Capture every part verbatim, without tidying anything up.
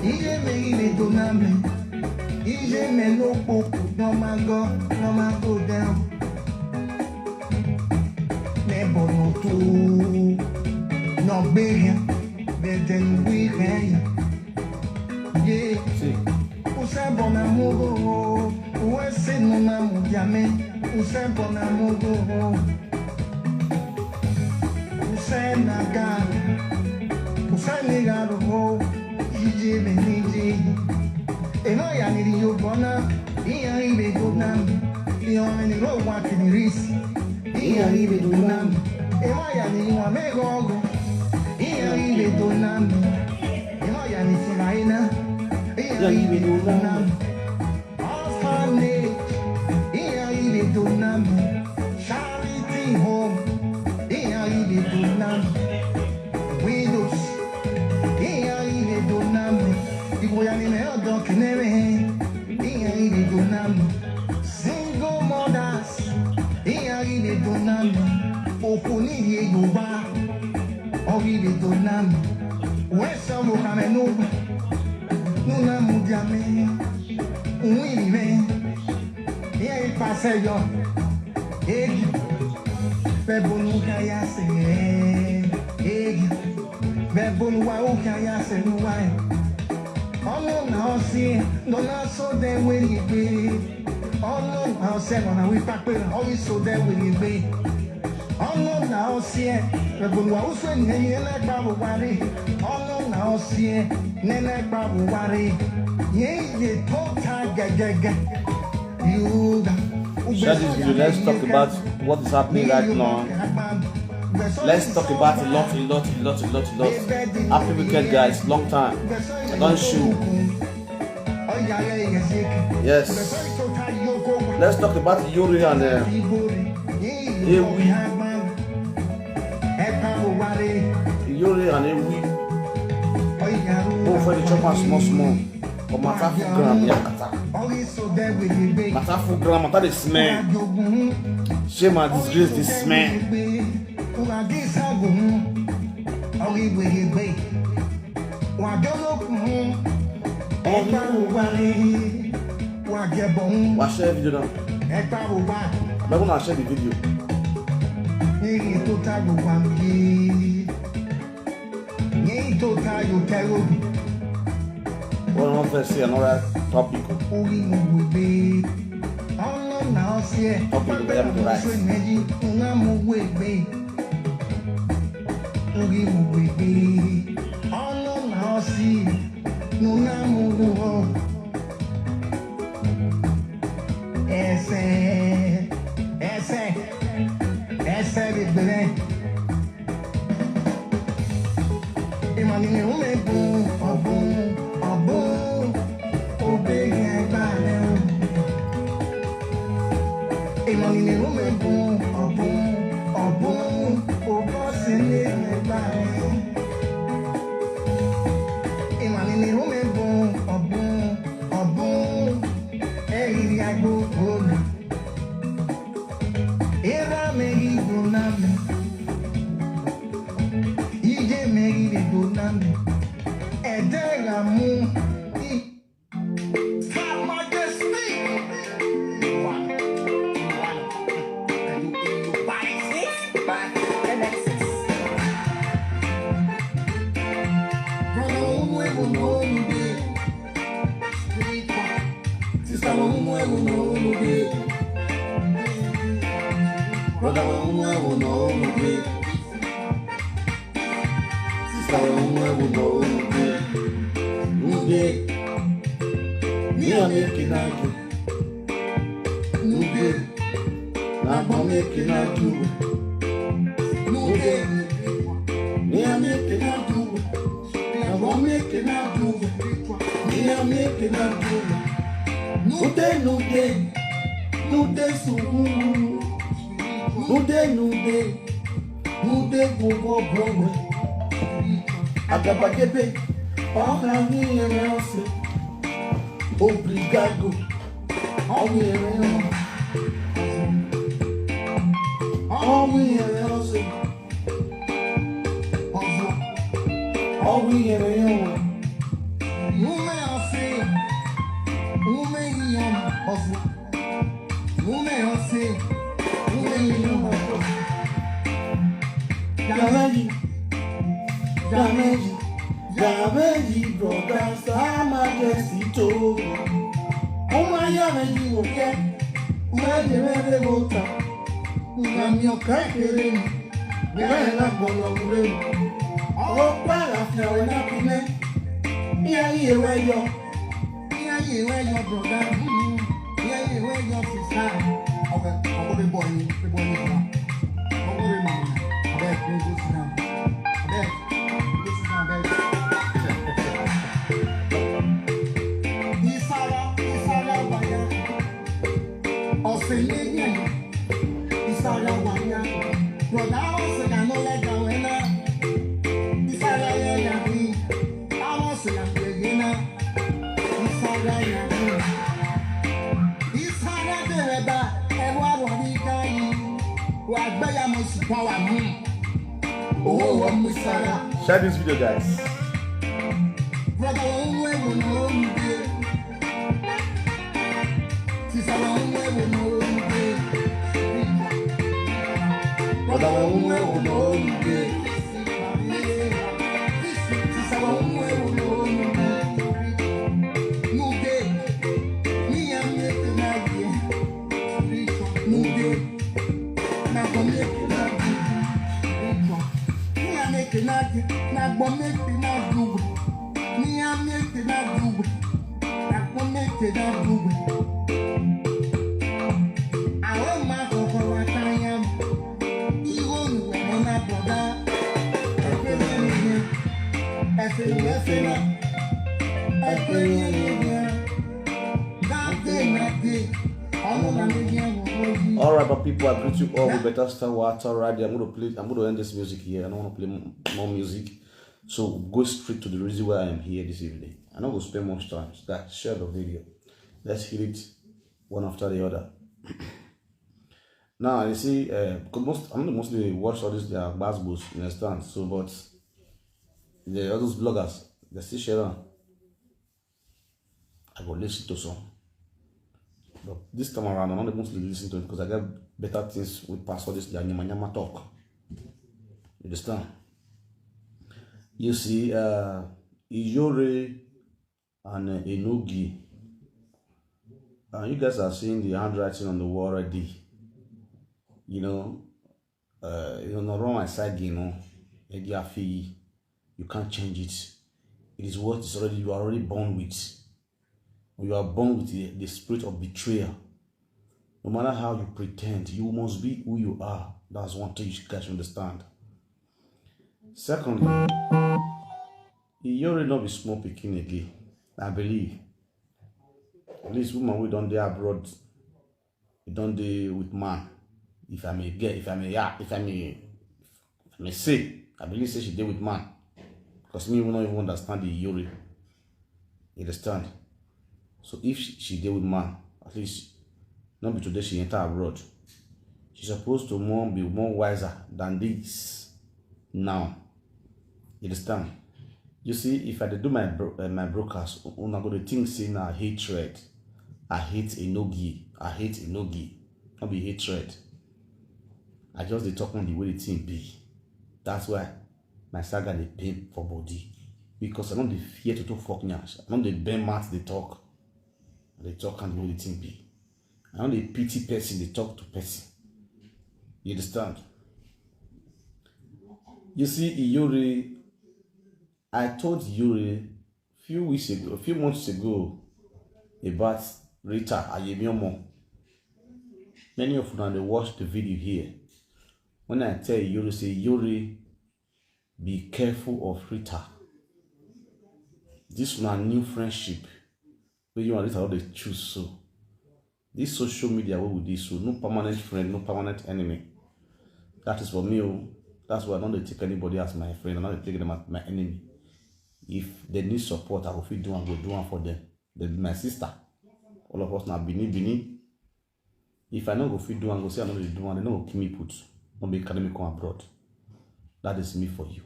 Ije me ibe do na me. Ije me no popo, no man go, no man go down. Me bono tu, no big, better than we can. Yeah. See. Use bona mugo, use nuna mudiame, use bona mugo. Use naga, use nigaro, ije benije. Ema ya ni yo bona, iya ibe go nam, iyo ni ro wa kiniris. Iya ibe go nam, ema ya ni wa me go go. Iya ibe go nam, ema ya ni simaina. Iya ibe go nam. Orphanage, iya ibe go nam. Charity home, iya ibe go nam. Widows, iya ibe go nam. Ibo ya ni me odo kinere, iya ibe go nam. Single mothers, iya ibe go nam. Okuni ye yoba, ogi ibe go nam. Wesa mo kame no, no na mudiame, uwi ni me. Ihe ịkpasị yọ, egi, bebonu ka ya si, egi, bebonu wa u ka ya si nu wa. Ọnụ na ọsị, nọ na so de weli gbe. Ọnụ na ọsị, nọ na wi pakpe, ọyị so de weli gbe. Ọnụ na ọsị, bebonu wa u so ni, ni na gba bu wari. Ọnụ na ọsị, ni na gba bu wari. Ye ye tota gagagà. Share this video. Let's talk about what is happening right now. Let's talk about a lot, a lot, a lot, a lot, a lot. Happy weekend, guys. Long time. I don't show. Yes. Let's talk about Yori and uh, Ewi. Yori and Ewi. Oh, for the chop am small, small. But matter for ground, yeah, matter. Matter for ground, matter dey smell. Shame and disgrace dey smell. Wa share video now. Make una share the video. Nye ito ta yo tẹwo. One of us see another topic. Orí mo wò gbé. Ọ̀nà náà ṣe ẹ̀. Topic wey we dey write. Ṣé méjì? Ńlá mo wò gbé. Orí mo wò gbé. Ọ̀nà náà ṣe. Ńlá mo wò ó. Ẹsẹ̀. Ẹsẹ̀. Ẹsẹ̀ bèbèrè. Imani ni ume bun, ọbun, ọbun, obe yẹn gbà lẹ o. Imani ni ume bun, ọbun, ọbun, ọbọ si ni yẹn gbà lẹ o. Imani ni ume bun, ọbun, ọbun, ẹyiri agbo, ọbun. Era meri doname. Ije meri de doname. Edera mu. Stop my destiny. One, one, and you, you buy it. Buy M X S. Brother, who ever know you did? Sister, who ever know you did? Brother, who ever know you did? Sister, who ever know you did? You did. Me, I'm making a good. You did. Na bom make na do. No dey. Me I make na do. Na bom make na do. Me I make na do. No dey, no dey. No dey so. No dey, no dey. No dey go go go. Agabagebe. Oh, na me and else. Obrigado. All we hear, all we hear, all we hear. Ọwụ ihere ya nwa. Ume ọsị, ume ihe ọsị, ume ọsị, ume ihe ọsị. Gameji, Gameji, Gameji, brother, Sir Majesty Togo. Ọmọ ayé rẹ̀ yìí wò kẹ́, wọ́n á jẹ́ mẹ́rẹ́ mọ́ta. Ngami ọ̀kẹ́ kéré ni. Bẹ́ẹ̀ la gbọ́dọ̀ wúlé o. Ọ̀pá àlàáfíà wẹ̀ náà fi lẹ́. Ní ayé ìwé yọ. Ní ayé ìwé yọ, brother. Ní ayé ìwé yọ, sister. Okay, okay, the boy, the boy is wrong. Okay, mama. Abeg, please go sit down. Abeg, please sit down, abeg. Isara, Isara, waya. Ọsẹ yẹn yẹn. Isara waya. Brother, Isara no let down, eh, na. Isara yẹn yẹn. Isara yẹn yẹn. Isara de rẹ ba. Ẹ wá wọ ní ká yìí. Wà á gbẹ́yàmọ̀ ṣùgbọ́n wà mú. Owó wọ mú Isara. Share this video, guys. Brother, owó ẹ̀wọ̀n náà ó ń gbé. Brother, All right, my people, I greet you all. We better start with our radio. I'm gonna play. I'm gonna end this music here. I don't wanna play m- more music. So go straight to the reason why I am here this evening. I no go spend much time. Guys, share the video. Let's hit it one after the other. Now you see, uh, most I'm not mostly watch all these their basketballs, you understand? So, but the all those bloggers, they still share them. I go listen to some, but this time around, I'm not mostly listen to it because I got better things with past all this their nyama nyama talk. You understand? You see, uh, Iyore and uh, Enogi. Uh, you guys are seeing the handwriting on the wall already. You know, uh, you know, wrong my side, you know, Edi Afi, you can't change it. It is what is already you are already born with. You are born with the, the spirit of betrayal. No matter how you pretend, you must be who you are. That's one thing you guys should understand. Secondly, Iyore not be small pikin again. I believe. At least woman we don't dey abroad, we don't dey with man. If I may get, if I may, yeah, if I may, if I may say, I believe say she dey with man. Because me, we don't even understand the Iyore. You understand? So if she, she dey with man, at least not be today she enter abroad. She's supposed to more be more wiser than this now. You understand? You see, if I dey do my bro- uh, my broadcast, una go dey think say na hatred. I hate Enogi. I hate Enogi. Not be hatred. I just dey talk on the way the thing be. That's why my saga dey pain for body because I don't dey fear to talk fuck nyash. I don't dey bend mouth dey talk. I dey talk on the way the thing be. I don't dey pity person dey talk to person. You understand? You see, Iyore, I told Iyore few weeks ago, a few months ago, about Rita Ayemiomo. Many of una dey watch the video here. When I tell Iyore, say Iyore, be careful of Rita. This na new friendship wey you and Rita don dey choose so. This social media wey we dey so, no permanent friend, no permanent enemy. That is for me o. That's why I no dey take anybody as my friend, I no dey take them as my enemy. If they need support, I go fit do am, go do am for them. They be my sister. All of us na Benin Benin. If I no go fit do am, go say I no dey do am, they no go kill me put. No be carry me come abroad. That is me for you.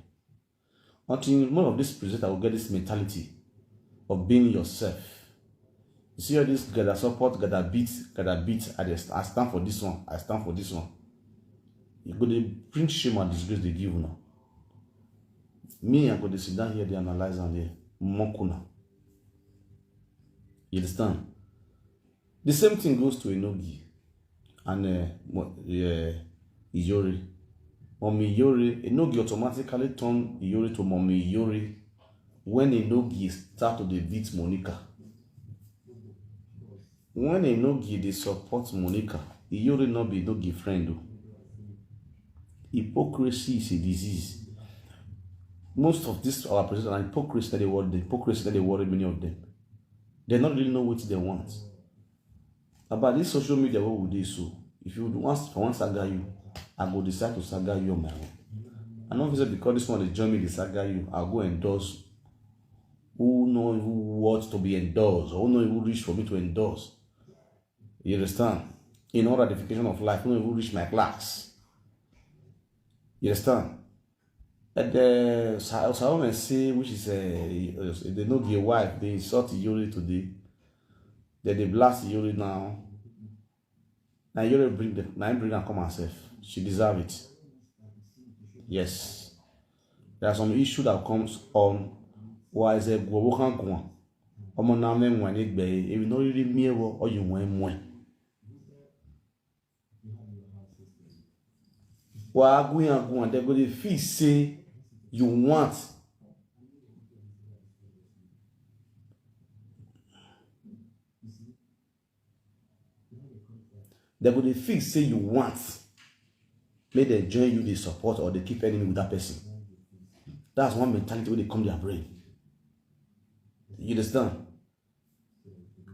Until more of this presenter will get this mentality of being yourself. You see all this gather support, gather beat, gather beat. I, dey st- I stand for this one. I stand for this one. You go dey bring shame and disgrace dey give now. Me, I go dey sit down here, dey analyze am here. Mokuna. You understand? The same thing goes to Enogi and uh, Mo- uh, Iyore. Mommy Iyore, Enogi automatically turn Iyore to Mommy Iyore when Enogi start to dey beat Monica. When Enogi dey support Monica, Iyore no be Enogi friend o. Hypocrisy is a disease. Most of this our president and hypocrisy that they worry, the hypocrisy that they worry many of them. They don't really know what they want. About this social media, what would they so? If you want, if I want saga you, I go decide to saga you on my own. I know if you say because this one dey join me, dey saga you, I'll go endorse who know who want to be endorsed, or who know who reach for me to endorse. You understand? In all ratification of life, who know who reach my class. You understand? And the Sa- Salome say, which is a, they no be a wife, they insult Yuri today. Then they blast Yuri now. Now Yuri bring the now bring her come herself. She deserve it. Yes. There are some issues that comes on. Why is it go can go on? Omo na me when it be if you no really me or you when when. Wa agun agun and they go dey feel say you want. They go dey feel say you want. Make they join you, they support or they keep enemy with that person. That's one mentality when they come their brain. You understand?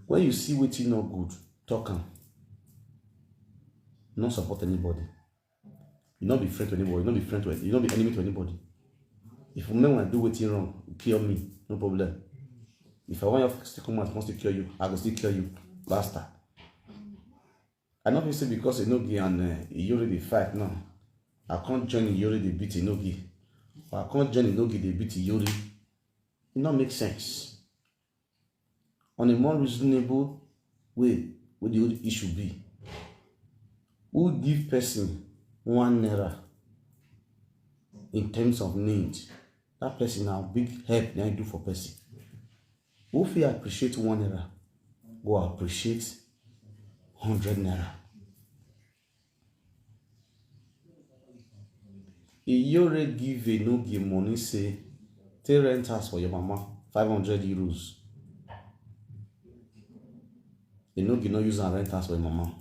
When you see wetin no good, talk am. No support anybody. You no be friend to anybody. You no be friend to you no be enemy to anybody. If you make una do wetin wrong, kill me, no problem. If I want your still come out, want to kill you, I go still kill you. Basta. I no fit say because Enogi and uh, Iyori dey fight now, I can't join Iyori dey beat Enogi. Or I can't join Enogi dey beat Iyori. It no make sense. On a more reasonable way, what the whole issue be? Who give person one naira in terms of need? That person now big help they do for person. Who fit appreciate one naira, go appreciate hundred naira. Iyore give Enogi money say take rent house for your mama, five hundred euros. Enogi no use am rent house for your mama.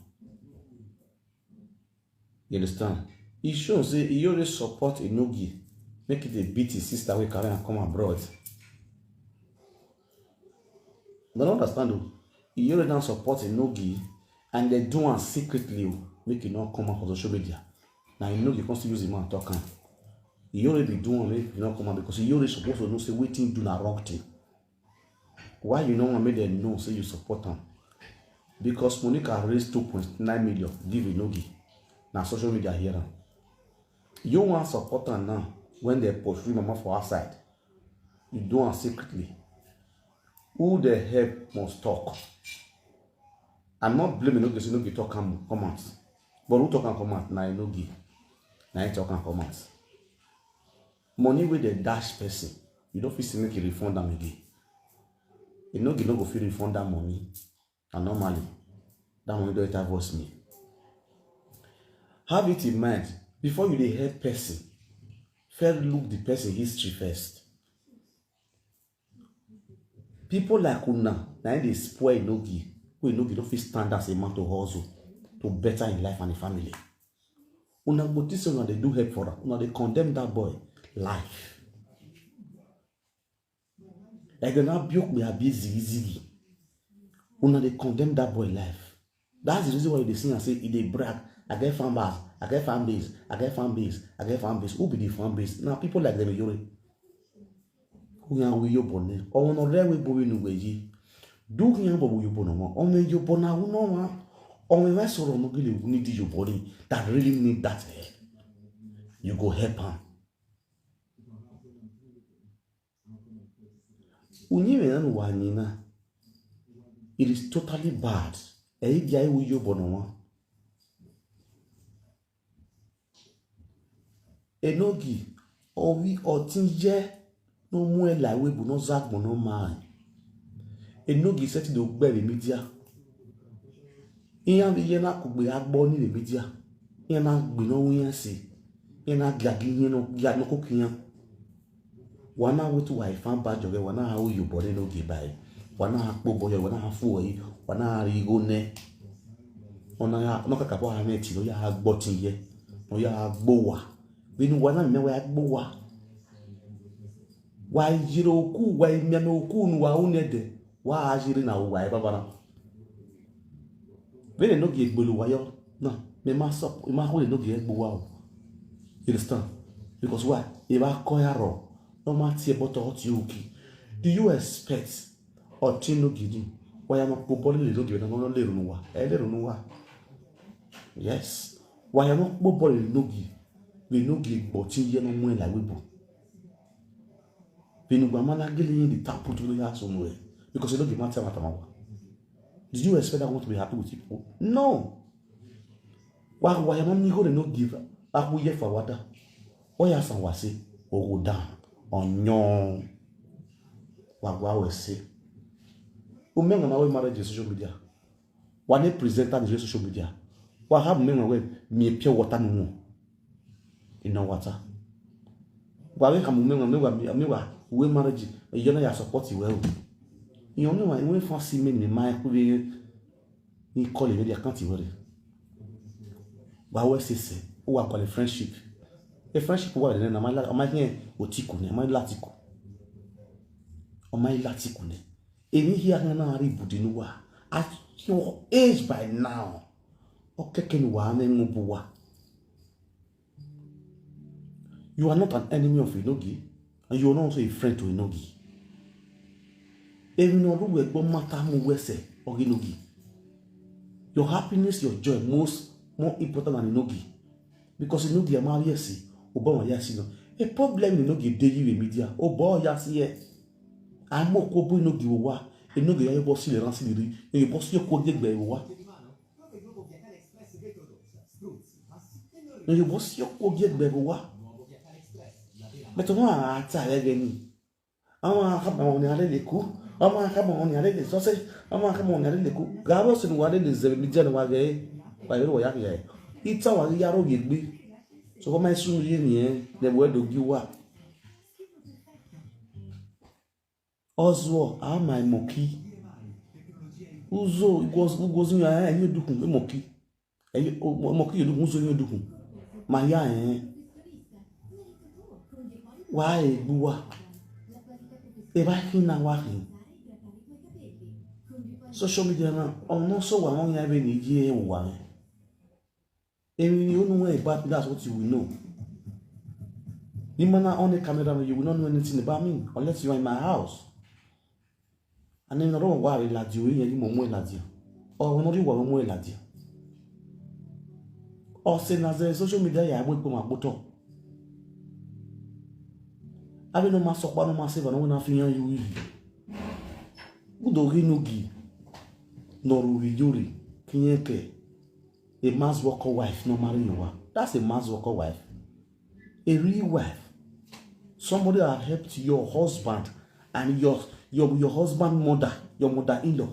You understand? E show say Iyore support Enogi, make it a beat his sister wey carry am come abroad. But I understand o. Iyore now support Enogi and they do am secretly o, make e no come out for social media. Na Enogi come still use him mouth talk am. Iyore be do am make e no come out because Iyore suppose to know say wetin e do na wrong thing. Why you no wan make dem know say you support am? Because Monica raise two point nine million give Enogi. Na social media hear am. You wan support am now when dem pursue mama for outside. You do am secretly. Who dey help must talk. I no blame Enogi say Enogi talk am come out. But who talk am come out? Na Enogi. Na him talk am come out. Money wey dem dash person, you no fit say make e refund am again. Enogi no go fit refund that money. And normally, that money don enter voice me. Have it in mind, before you dey help person, first look the person history first. People like una na im dey spoil Enogi, wey Enogi no fit stand as a man to hustle to better im life and im family. Una go think say una dey do help for am, una dey condemn that boy life. Like dem now build me abi ziggy ziggy. Una dey condemn that boy life. That's the reason why you dey see am say e dey brag. I get fan base, I get fan base, I get fan base, I get fan base. Who be the fan base? Na people like dem Iyore. Kunya wi yo bone. Owo no re we bo inu we yi. Du kunya bo yo bono mo. Omo yo bona wu no ma. Omo we soro no gile wu ni di yo boni. That really need that help. You go help am. Unyi me nan wa ni na. It is totally bad. E di ai wu yo bono wa. Enogi, owi otin ye, no mu e la we bu no zag mo no man. Enogi seti do gbe we media. Iyan bi ye na kugbe agbo ni we media. Iyan na gbe no wu yan si. Iyan na gagi yen no, gagi no ko kiyan. Wa na wetu wa ifan ba joge, wa na ha uyo bore no gi bai. Wa na ha kpo boyo, wa na ha fu oyi, wa na ha rigo ne. Ona ya, no kaka bo ha ne ti, no ya ha gbo tin ye. No ya ha gbo wa. Binu wa na me wa gbo wa. Wa jiro ku, wa mi me ku nu wa unede. Wa ajiri na wa e baba na. Bene no gi egbelu wa yo. Na, me ma so, ma ho no gi egbo wa o. You understand? Because why? E ba ko ya ro. No ma tie boto hot you ki. Do you expect or tin no gi ni? Wa ya no po bole le no gi na no le runu wa. E le runu wa. Yes. Wa ya no po bole no gi. We no gi egbo tin ye no mu e la we bu. Binu gba mana gele yin di tapu to ya so no e. Because e no gi mata mata ma wa. Did you expect that one to be happy with people? No. Wa wa ya no ni go no give. A ku ye fa wada. O ya san wa se. O go down. Onyo. Wa wa we se. O me na we marriage social media. Wa ne presenter ni social media. Wa ha me we mi pure water no mo. Ina water. Wa we ka mo me we me wa we marriage. Yo na ya support we o. Yo me wa we fancy me ni ma ku be ni call me dia can't worry. Wa we se se. O wa call friendship. A friendship wa de na ma la ma here otiku ne ma latiku. O ma latiku ne. Eni hia na na ri budinu wa. At your age by now. O keke ni wa me ngubu wa. You are not an enemy of Inogi, and you are not also a friend to Inogi. Emi no ru we gbo mata mu we se ogi Inogi. Your happiness, your joy, most more important than Inogi. Because Inogi ama yesi, obo wa yasi no. A problem Inogi dey you media, obo yasi e. Amo ko bu Inogi wa, Inogi ya yo bo si le ran si le ri, yo bo si yo ko gbe wa. Yo bo si yo ko gbe wa. But no ata ya gani. Ama ka ba woni ale le ku. Ama ka ba woni ale le so se. Ama ka ba woni ale le ku. Ga bo sin wa le le ze media no wa ge. Ba yo wa ya ya. Ita wa ya ro ye gbe. So ko ma sun ye ni e, ne bo do gi wa. Ozuo, ama emoki. Uzo, ugozi, ugozi ya, eh, enyo dukun, emoki. Enyo, o-, emoki yo dukun, uzo yo dukun. Ma ya, eh. Wa e gbu wa. E ba hin na wa hin. Social media na, ono so wa won ya be ni ye wa. Emi ni onu we about me, that's what you will know. Ni mana on the camera, you will not know anything about me unless you are in my house. And then no wa re la di o yen mo mo la di. O no ri wa mo la di. O se na ze social media ya mo pe ma gboto. Abi no ma so pa no ma se ba no na fi yan yu yi. Udo ri no gi. No ru wi yori. Kiyen ke. A man's worker wife no marry you. That's a man's worker wife. A real wife. Somebody that helped your husband and your your your husband mother, your mother-in-law.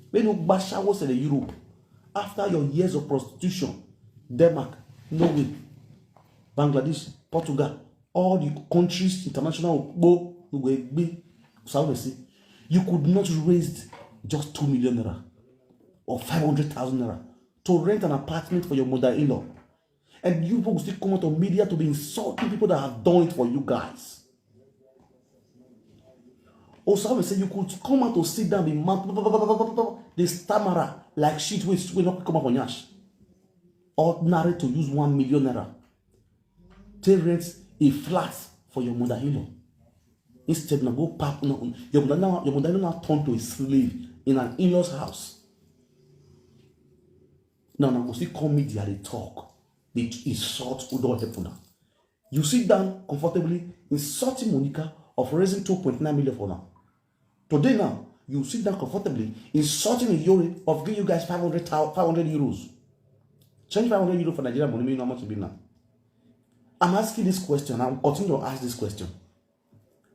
When you bashawo in Europe, after your years of prostitution, Denmark, Norway, Bangladesh, Portugal, all the countries, international, you could not raise just two million naira or five hundred thousand naira to rent an apartment for your mother-in-law. And you people still come out on media to be insulting people that have done it for you guys. Osama say you could come out to sit down, be mad, the stammerer, like shit, wey, wey no come out for nyash. Ordinary to use one million naira. Take rent a flat for your mother-in-law. Instead, now go pap, no, your mother now, your mother now turn to a slave in an in-laws house. Now, now go still come media dey talk, dey insult who don help una. You sit down comfortably insulting Monica of raising two point nine million for now. Today now, you sit down comfortably, insulting Iyore of giving you guys five hundred, five hundred euros. Change five hundred euro for Nigerian money, mean how much it be now. I'm asking this question. I'll continue to ask this question.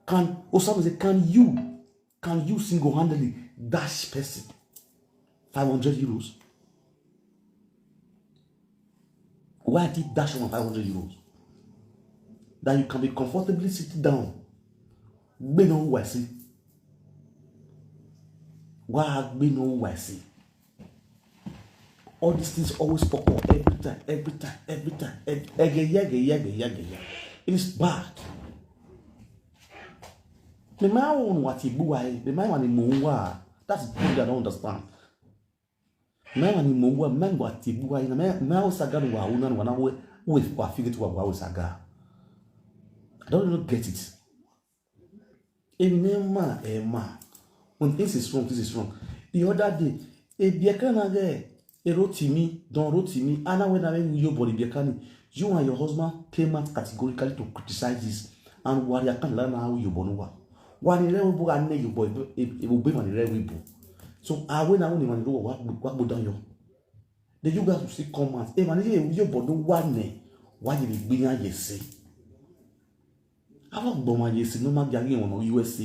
Can Osama say, can you, can you single-handedly dash person five hundred euros? Why did dash one five hundred euros? That you can be comfortably sitting down. Gbé náà wá sí. Wá gbé náà wá sí. All these things always pop up every time, every time, every time. Every, ege, yege, yege, yege, yege. It's bad. Me ma won what you buy, me ma wani muwa. That's the thing I don't understand. Me wani muwa, me what you buy, me ma o saga wa una wa na we we wa figure to wa we saga. I don't really get it. Emma, Emma. When things is wrong, this is wrong. The other day, a Biakana there, a Rotimi, Don Rotimi, Anna when I you body Biakani, you and your husband came out categorically to criticize this. And what you can't learn how you bonuwa. One in level book and you boy, it will be one in level book. So I went out when you want to go, what go down your. The you guys will still come out. Hey, man, you bonuwa ne. Why did it be on your say? Ava gbɔma yesi no ma biagi wɔn no U S A.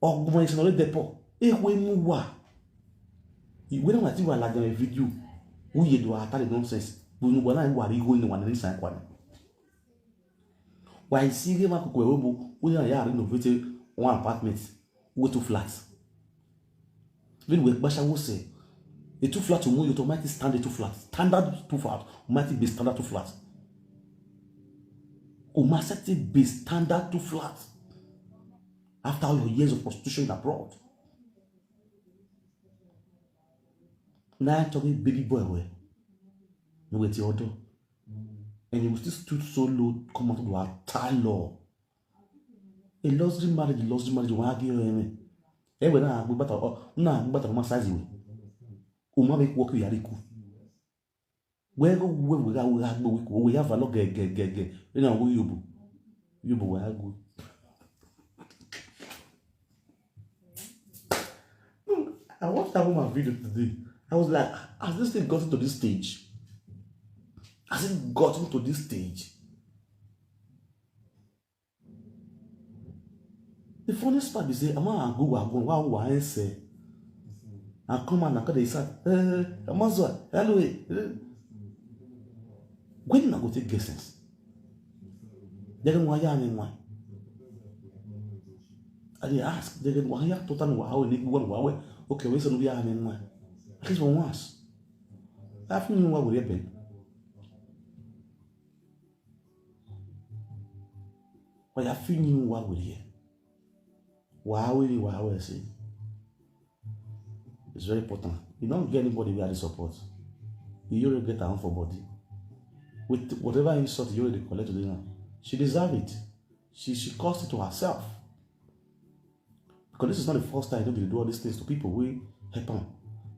Ɔgbɔma yesi no le depɔ. Ehwe mu wa. Iwe na wati wa la gan video. Uye do atale nonsense. Bunu wa na wa ri go ni wa ni sa kwa ni. Wa isi ge ma ko ko ebo. Uye na ya renovate one apartment. Go to flat. Even we gbasha wo say a two flat, you automatically stand a two flat. Standard two flat, automatically be standard two flat. Automatically be standard two flat. After all your years of prostitution abroad. Now I'm talking baby boy way. No wait your door. And you will still stood so low, come out of our law. A luxury marriage, luxury marriage, why give him? Ewe na agbata o na agbata ma size we. O ma be work ya riku. We go we we ga we ga gbo we ko we ya fa lo ge ge ge ge. Ina wo yubu. Yubu wa go. I watched that woman video today. I was like, has this thing gotten to this stage? Has it gotten to this stage? The funniest part is say, I'm a go wa go wa wa and say, I come and I cut the side. Eh, I'm also hello. Eh. When I go take guesses. They don't want ya me why. I dey ask, they don't want ya total wa how ni go wa. Okay, we say no ya me why. At least for once. I feel no wa we be. But I feel no wa we here. Wa we ni wa we say. It's very important. You don't get anybody where they support. You already get her own for body. With whatever insult you already collect today now, she deserve it. She she caused it to herself. Because this is not the first time Enogi do all these things to people we help her.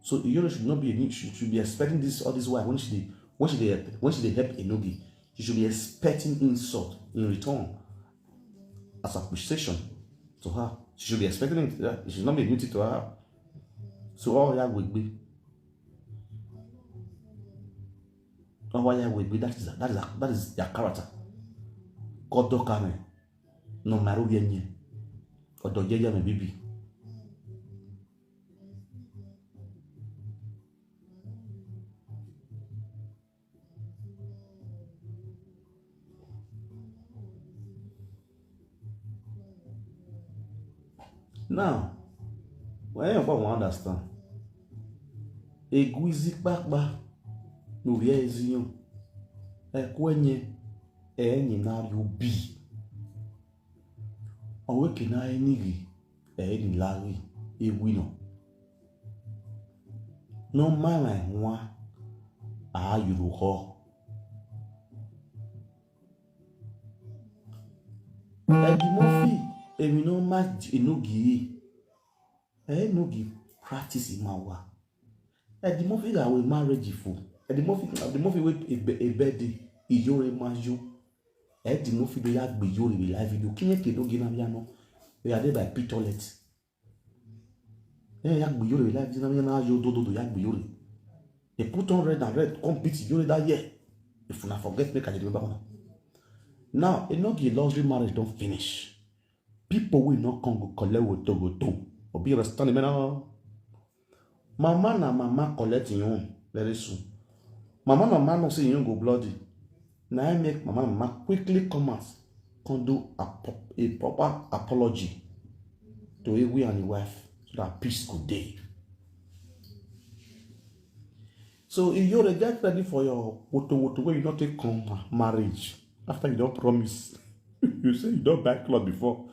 So Iyore should not be a new, should, should be expecting this all this while when she dey when she dey help when she dey help Enogi. She should be expecting insult in return as appreciation to her. She should be expecting it. Yeah, it should not be a new thing to her. So all ya will be. All ya will be. That is that is that is their character. God don't come in. No matter where you. Or do you me baby. Now, when you come understand, eguizi kpakpa no via ezinyo ekwenye enyi na yubi. Oweke na enigi eni lari ewino. No mara nwa a yuruho. Eddie Murphy emi no ma enogi enogi practice imawa. Eddie Murphy ga we marriage for Eddie Murphy Eddie Murphy we ebedi Iyore mayo. Eddie Murphy do ya gbe Iyore be live video kinye ke no gina ya no. They are there by pit toilet. Yeah, ya gbiyore like this. Na ya na yo do do do ya gbiyore. They put on red and red come beat yore that year. If una forget, make I dey remember una. Now, e no give luxury marriage don finish. People wey no come go collect woto woto. Obi understand me now. Mama na mama collect im own very soon. Mama na mama know say im own go bloody. Na im make mama na mama quickly come out, come do apo- a proper apology to Ewi and his wife so that peace go dey. So if you dey get ready for your woto woto wey you no take come ma- marriage after you don promise, you say you don buy cloth before.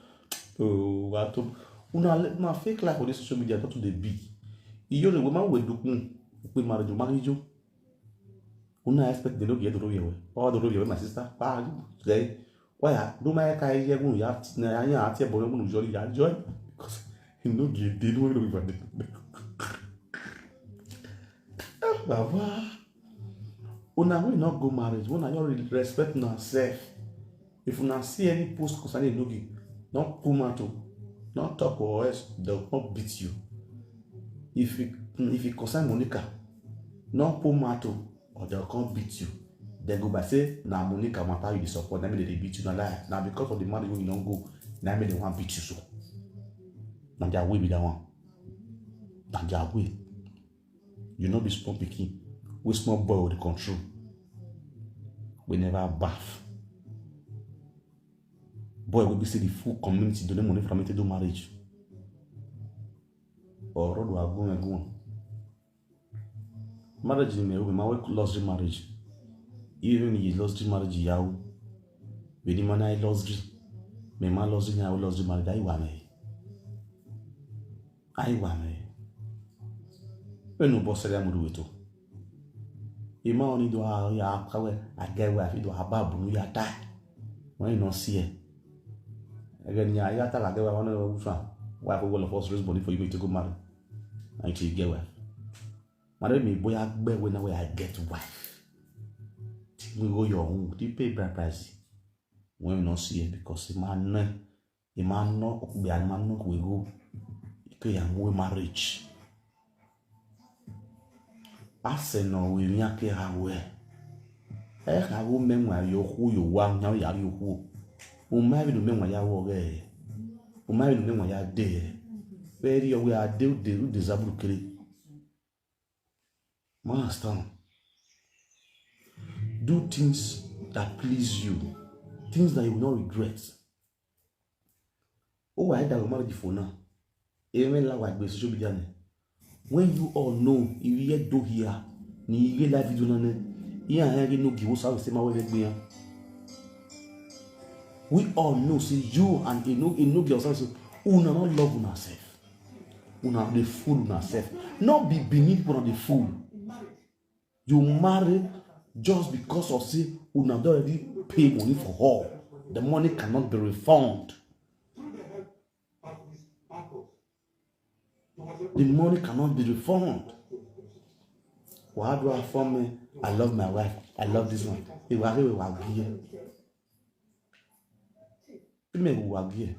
Oh, wato una le- una fake life for this social media don too dey big. Iyore wey ma we dukun pe marriage o marriage o. Una expect the look yet to yewe. All the look yewe, my sister. Pa you say why do my kai ye gun ya na ya ya tie bono gun jori ya joy because he no get dey no no be. Baba. Una wey no go marriage, una no re- respect una sef. If una see any post concerning Enogie, no put mouth o, no talk or else dem go come beat you. If you if you concern Monica, no put mouth o, or dem go come beat you. Dem go by say na Monica matter you dey support, na me dem dey beat you, na lie. Na because of the marriage wey you no go, na me dem wan beat you so. Na their way be that one. Na their way. You no be small pikin wey small boy go dey control, wey never baff. Boy wey be say the full community donate money for am take do marriage. Ọ̀rọ̀ do agun ẹ̀gún. Marriage ni mẹ́wọ́ mẹ́ma wẹ́ luxury marriage. Even if luxury marriage ìyàwó, bẹ́ẹ̀ ni mọ́nà luxury, mẹ́ma luxury ni àwọn luxury marriage, ayi wà mẹ́. Ayi wà mẹ́. Wenu bosere amudu weto. Ima oni do a ya kawe agewe afi do ababu nu ya ta. When you no see it. Again ya ya ta agewe one of ufa. Why for all of us raise money for you to go marry? And you get wife. Marry me boy agbe when I get wife. We go your home. You pay bride price. When you no see it because the man no e ma no okugbe ani ma no kuego ke ya nwe marriage. Ase no we mi ake ha we. E ha wo me nwa yo ku yo wa nya ya yo ku. O ma bi no me nwa ya wo ge. O ma bi no me nwa ya de. Very yo we ade de de zaburu kere. Man understand. Do things that please you, things that you will not regret. Oh, why that marriage for now? Even like what social media ne. When you all know, if you yet do here, ni you get live video na ne. Iya ha ge no give us how say ma we gbe ya. We all know say you and e no e no give us say una no love una self. Una dey fool una self. No be Benin people una dey fool. You marry just because of say una don already pay money for her. The money cannot be refunded. The money cannot be refunded. Wàá dúrà fún mi. I love my wife. I love this one. Ìwà rẹ̀ wà gbìyẹ. Ìmẹ̀ wà gbìyẹ.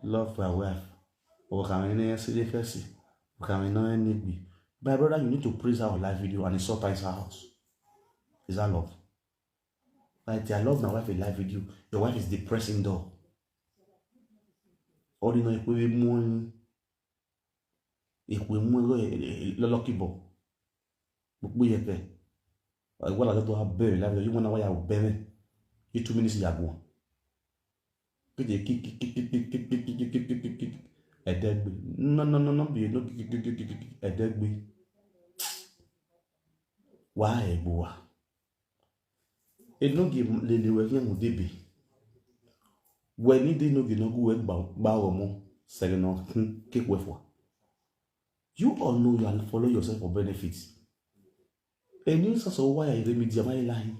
Love my wife. Or can I say the first? Or can I know any? My brother, you need to praise our live video and insult her house. Is that love? Like, I love my wife in live video. Your wife is depressing though. All you know, if we morning, if we morning, lọ́lọ́kìbọ̀. Gbogbo yẹn pẹ̀. Ìwọ làjọ tó wá bẹ̀rẹ̀ live video. You wanna why I will bẹ̀rẹ̀? You two minutes yàgò. Kéde kíkíkíkíkíkíkíkíkíkíkíkíkí. Ẹ̀dẹ́gbẹ̀. No, no, no, no, bí no kíkíkíkíkíkí. Ẹ̀dẹ́gbẹ̀. Wá ẹ̀gbọ́ wa. Enogie lele we nye mudebe. We ni de Enogie no gu we gba gba omo. Sere no kun kekwe fwa. You all know you are follow yourself for benefit. Eni sasa wa ya ire media ma ilahi.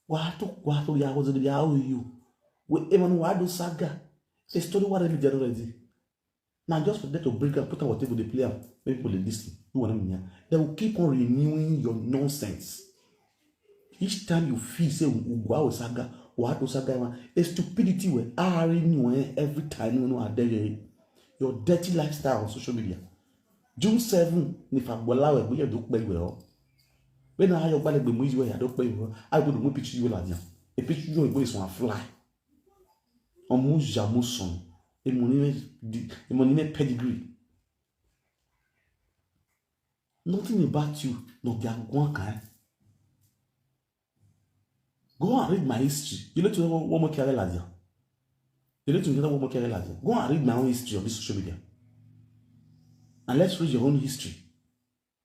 Wa to wa to ya ho ya o you. We emanu wa do saga. A story wa media already. Now just for them to bring and put our table, they play am. Make people dey listen. You wanna mean? They will keep on renewing your nonsense. Each time you feel say Ugwa or Saga, Wa do saga wa. A stupidity we are in you, eh, every time you know a day. Your dirty lifestyle on social media. June seven, ni fa bola we, we do pe we o. When I your bale be mu you, I do pe we. I go do mu picture you la dia. A picture you go is one fly. On mu ja mu son. E money me di-, e money me pedigree. Nothing about you, no be agwan kan. Go and read my history. You need to know what more carry ladia. You need to know what more carry ladia. Go and read my own history on this social media. And let's read your own history,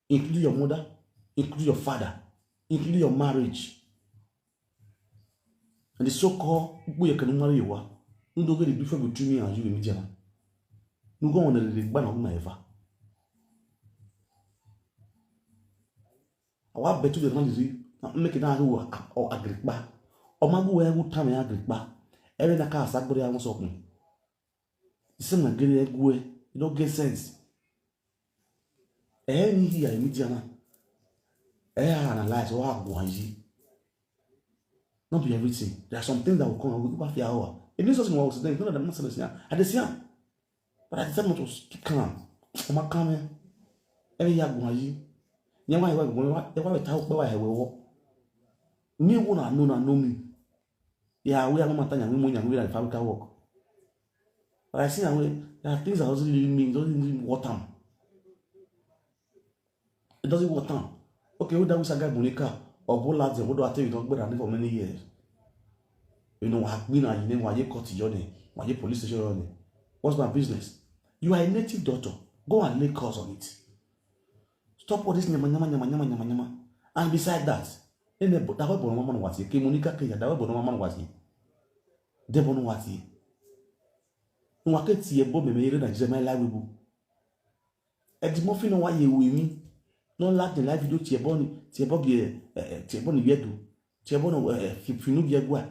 including your mother, including your father, including your marriage. And the so-called people you can marry you are. No go dey different between me and you in media. No go on the ban of my ever. Awa betu de man diri, na make na hu o agrikpa. O ma gu we gu tam ya agrikpa. Ere na ka asagbere ya won so kun. Isi na gere gu e, you don't get sense. Eh, ni here in media na. Eh, analyze what go on yi. Not be everything. There are some things that will come and we go back here. It means something was then, none of them not saying. I dey see am. But I decided not to speak calm. I'm a calm, eh. Every year go on yi. Nyawa, nyawa, nyawa, nyawa, nyawa, nyawa, nyawa. Me wanna know, na know me. Yeah, we are no matter, we money, we like fabrica work. But I see that way, there are things that doesn't really mean, doesn't really worth am. It doesn't worth am. Okay, who that we saga Monica or Bola, what do I tell you, don't better for many years. You know, I've been at, you know, why you cut your name, why you police station your name. What's my business? You are a native doctor. Go and lay calls on it. Stop all this nyama, nyama, nyama, nyama, nyama, nyama. And beside that, ene bo-, dawe bono mama wati, ke Monica ke ya, dawe bono mama wati. De bono wati. Nwa ke ti e bo me me ire na je my life bu. Eddie Murphy no wa ye we mi. No like the live video ti e bo ni, ti e bo ge, eh, eh, ti e bo ni ye do. Ti e bo no, eh, eh, fi, fi no ge gwa.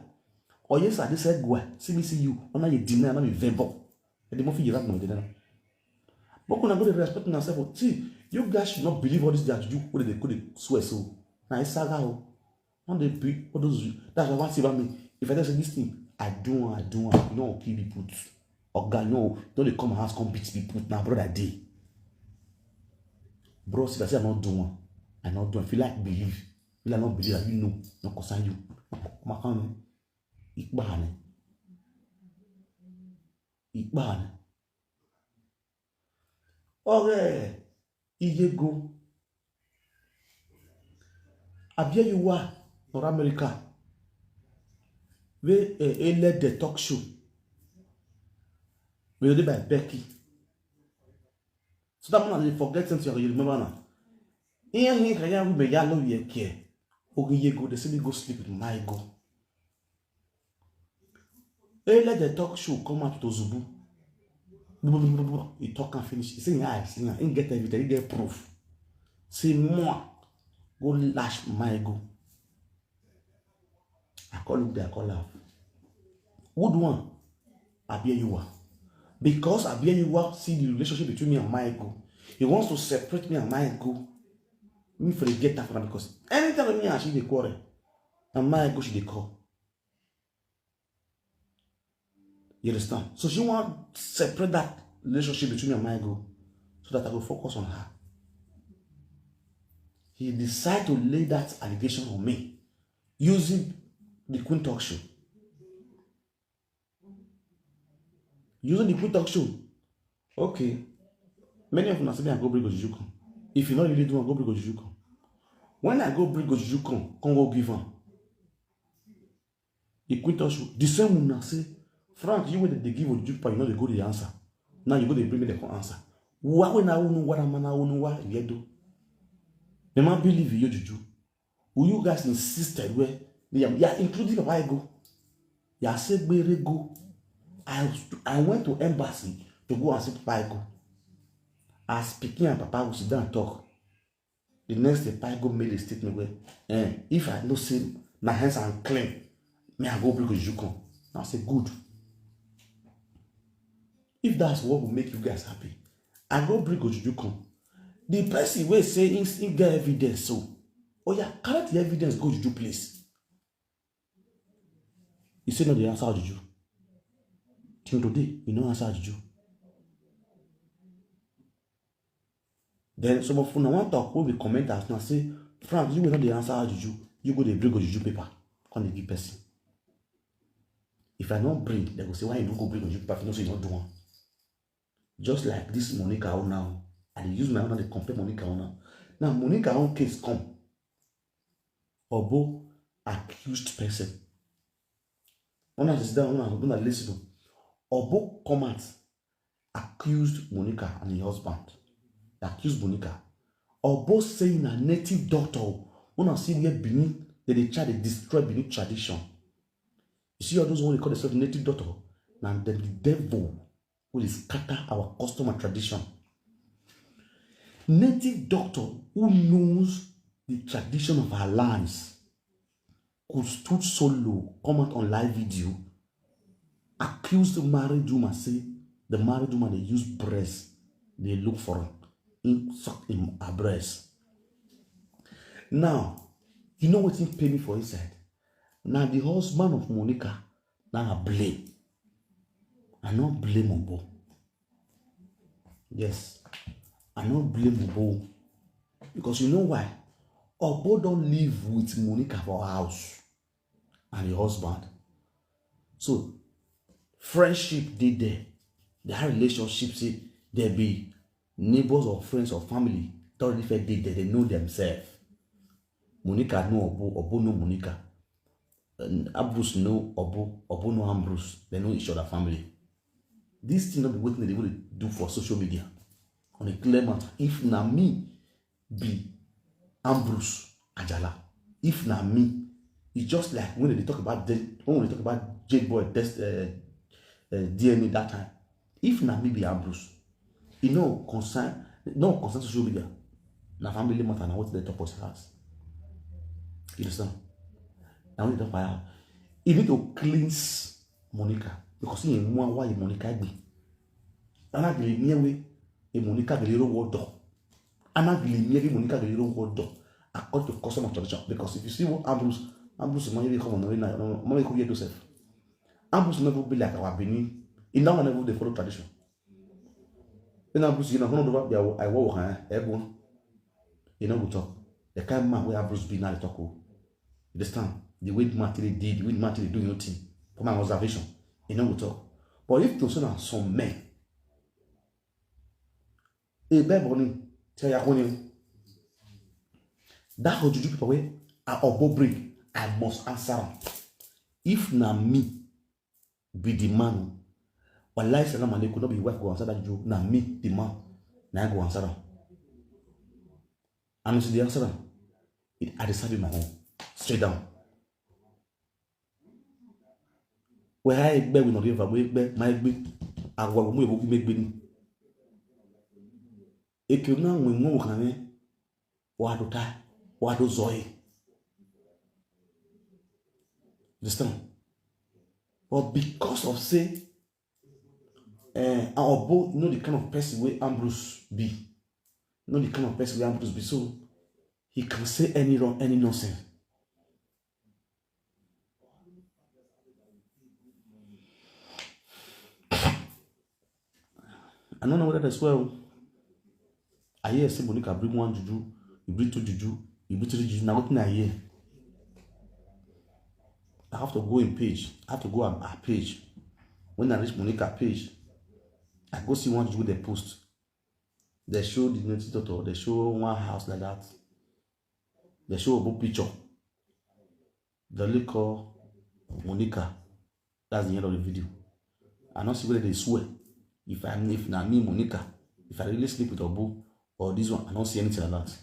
O ye sa de se gwa, si mi si you, ona ye deny na mi vebo. Eddie Murphy ye rap no de na. But una go dey respect una self o. See, you guys should not believe all this that you go dey, go dey swear so. Na e saga o. No dey be all those, that's why one thing about me. If I tell you this thing, I do am, I do am. You no go kill me put. Oga, no, no dey come my house come beat me put. Na brother dey. Bro, see, I say I no do am. I no do am. If you like believe, if you like not believe, you know, no concern you. Come on, come on. Ikpa ni. Ikpa ni. Okay. Iyego. Abia you are, North America. We, eh, eh, let the talk show. We dey by Becky. So that man dey forget something you remember now. Ihe he ka ya we ya lo ye ke. Ogi ye go, they say me go sleep with my go. Hey, let the talk show come out to Zubu. He talk and finish. He say, yeah, I see, he get evidence, he get proof. Say more. Go lash my go. I call look there, I call laugh. Who do one? Abia you are. Because Abia you are see the relationship between me and my go. He wants to separate me and my go. Me for the get that for because anytime me and she dey quarrel, and my go she dey call. You understand? So she want separate that relationship between me and my go, so that I go focus on her. He decide to lay that allegation on me using the Queen Talk Show. Using the Queen Talk Show. Okay. Many of una say me I go bring Ojuju come. If you no really do, I go bring Ojuju come. When I go bring Ojuju come, come go give am. The Queen Talk Show. The same una say, Frank, you wey dey give Ojuju pa, you no dey go the answer. Now you go dey bring me the come answer. Why when I won't what I'm, I won't what you do? The man believe you Ojuju. Will you guys insisted where they are, yeah, including Papa Ego? Yeah, say Berego. I, I went to embassy to go and see Papa Ego. As speaking and Papa will sit down and talk. The next day, Papa Ego made a statement where, eh, if I no say my hands are clean, me I go bring you come. I say good. If that's what will make you guys happy, I go bring Ojuju come. The person wey say him, him get evidence, so, oh yeah, carry the evidence go Ojuju place. He say no dey answer juju. Till today, he no answer juju. Then some of una wan talk wey be commenters now say, "Frank, you wey no dey answer juju, you go dey bring juju paper, come dey give person." If I no bring, dem go say, "Why you no go bring juju paper if you know say you no do one?" Just like this Monica own now, I dey use my own, I dey compare Monica own now. Now Monica own case come. Obo accused person. Una sit down, una, una listen. Obo come out, accused Monica and her husband. Accused Monica. Obo say na native doctor. Una see where Benin, they dey try to destroy Benin tradition. You see all those one they call themselves native doctor, na dem the devil wey dey scatter our custom and tradition. Native doctor who knows the tradition of our lands could stood solo, come out on live video, accuse the married woman, say the married woman dey use breast, dey look for am, him suck him her breast. Now, you know wetin pain me for inside? Na the husband of Monica na I blame. I no blame Obo. Yes, I no blame Obo. Because you know why? Obo don live with Monica for house and her husband. So, friendship dey there. That relationship, say, there be neighbors or friends or family, don already first dey there, they know themselves. Monica know Obo, Obo know Monica. And Ambrose know Obo, Obo know Ambrose. They know each other family. This thing no be wetin they dey even dey do for social media. On a clear matter, if na me be Ambrose Ajala, if na me, it's just like when they talk about the, when we talk about Jade Boy test, uh, uh, D N A that time. If na me be Ambrose, e no concern, no concern social media. Na family matter, na wetin they talk for house. You understand? Na wetin they talk for house. You need to cleanse Monica because you know why Monica be. Ana gili nyewe e Monica gili ro wodo. Ana gili nyewe Monica gili ro wodo. According to custom and tradition, because if you see what Ambrose, Ambrose man you come on na man you hear Joseph. Ambrose never be like our Benin. In that one never dey follow tradition. Then Ambrose, you know, one of the I work with her, everyone. You know, we talk. The kind man where Ambrose be now, they talk. Oh. You understand? The way the man really did, the way the man really do your thing. For my observation, you know, we talk. But if to say na some men, a bad money, tell ya when that whole juju people way, I obo bring, I must answer am. If na me, be the man. Wallahi salam alaikum, no be your wife go answer that juju. Na me, the man, na I go answer am. And as the answer am, it I dey serve my own. Straight down. Where I egbe we no dey ever we egbe my egbe. Agwa we egbe we egbe ni. Eke na we mo kan ni. Wa do ta, wa do zoe. Understand? But because of say, eh, Obo know the kind of person wey Ambrose be. Know the kind of person wey Ambrose be. So he can say any wrong, any nonsense. I don't know whether that's well. I hear say Monica bring one juju, you bring two juju, you bring three juju. Now what I hear? I have to go in page. I have to go on her page. When I reach Monica page, I go see one juju they post. They show the native daughter. They show one house like that. They show a book picture. They only call Monica. That's the end of the video. I don't see whether they swear. If I'm if na me Monica, if I really sleep with Obo or this one, I don't see anything like that.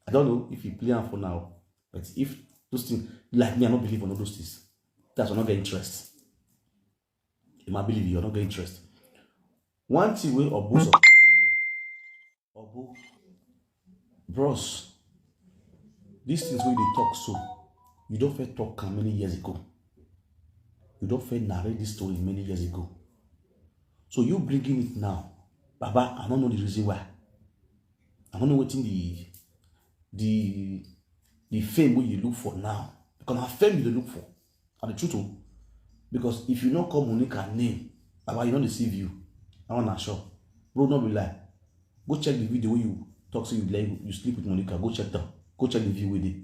I don't know if you play am for now, but if those things like me, I don't believe on all those things. That's why I not get interest. In my belief, you not get interest. One thing wey Obo suppose to know, Obo, bros, these things wey you dey talk so, you don first talk am many years ago. You don first narrate this story many years ago. So you bringing it now, Baba, I don't know the reason why. I don't know wetin the the the fame wey you look for now. Because na fame you dey look for. And the truth o, Because if you no call Monica name, baba, you no dey see view. I wanna sure. Bro, no be lie. Go check the video where you talk say you like you sleep with Monica. Go check them. Go check the view with it.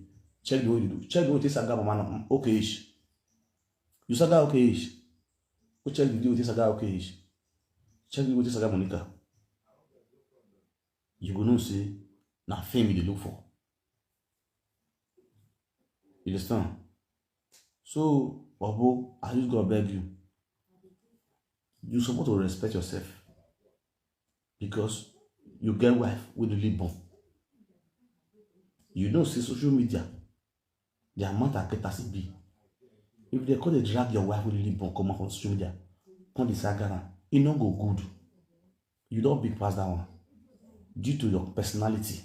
Check the way you do. Check the way you take saga mama. Okay ish. You saga okay ish. Go check the video with saga okay ish. Check the way you take saga Monica. You go know say na fame you dey look for. You understand? So, Obo, I just go beg you. You suppose to respect yourself because you get wife with the born. You know, see social media, the amount of get as e be. If they call they drag your wife with the born come out from social media, come the saga now, e no go good. You don big pass that one due to your personality.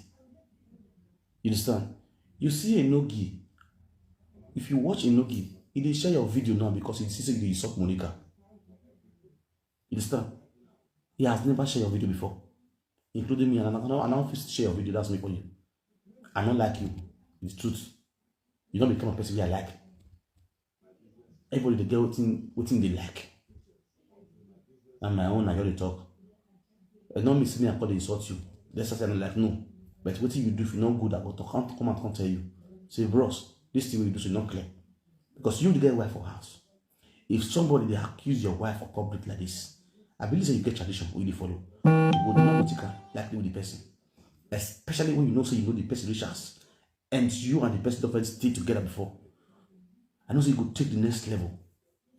You understand? You see Enogi, if you watch Enogi, he dey share your video now because he see say you dey insult Monica. You understand? He has never shared your video before, including me, and I no, I no fit share your video. That's me for you. I no like you. It's truth. You don't become a person I like. Everybody dey get wetin wetin dey like. Na my own, I just dey talk. E no mean say me I come dey insult you. Let's say I no like, no. But wetin you do, if you no good, I go talk, come, come and come tell you. Say, bros, this thing wey you do so e no clear. Because you dey get wife for house. If somebody dey accuse your wife for public like this, I believe say you get tradition wey you dey follow. You go do not take am like with the person. Especially when you know say you know the person reach house. And you and the person don first stay together before. I know say you go take the next level.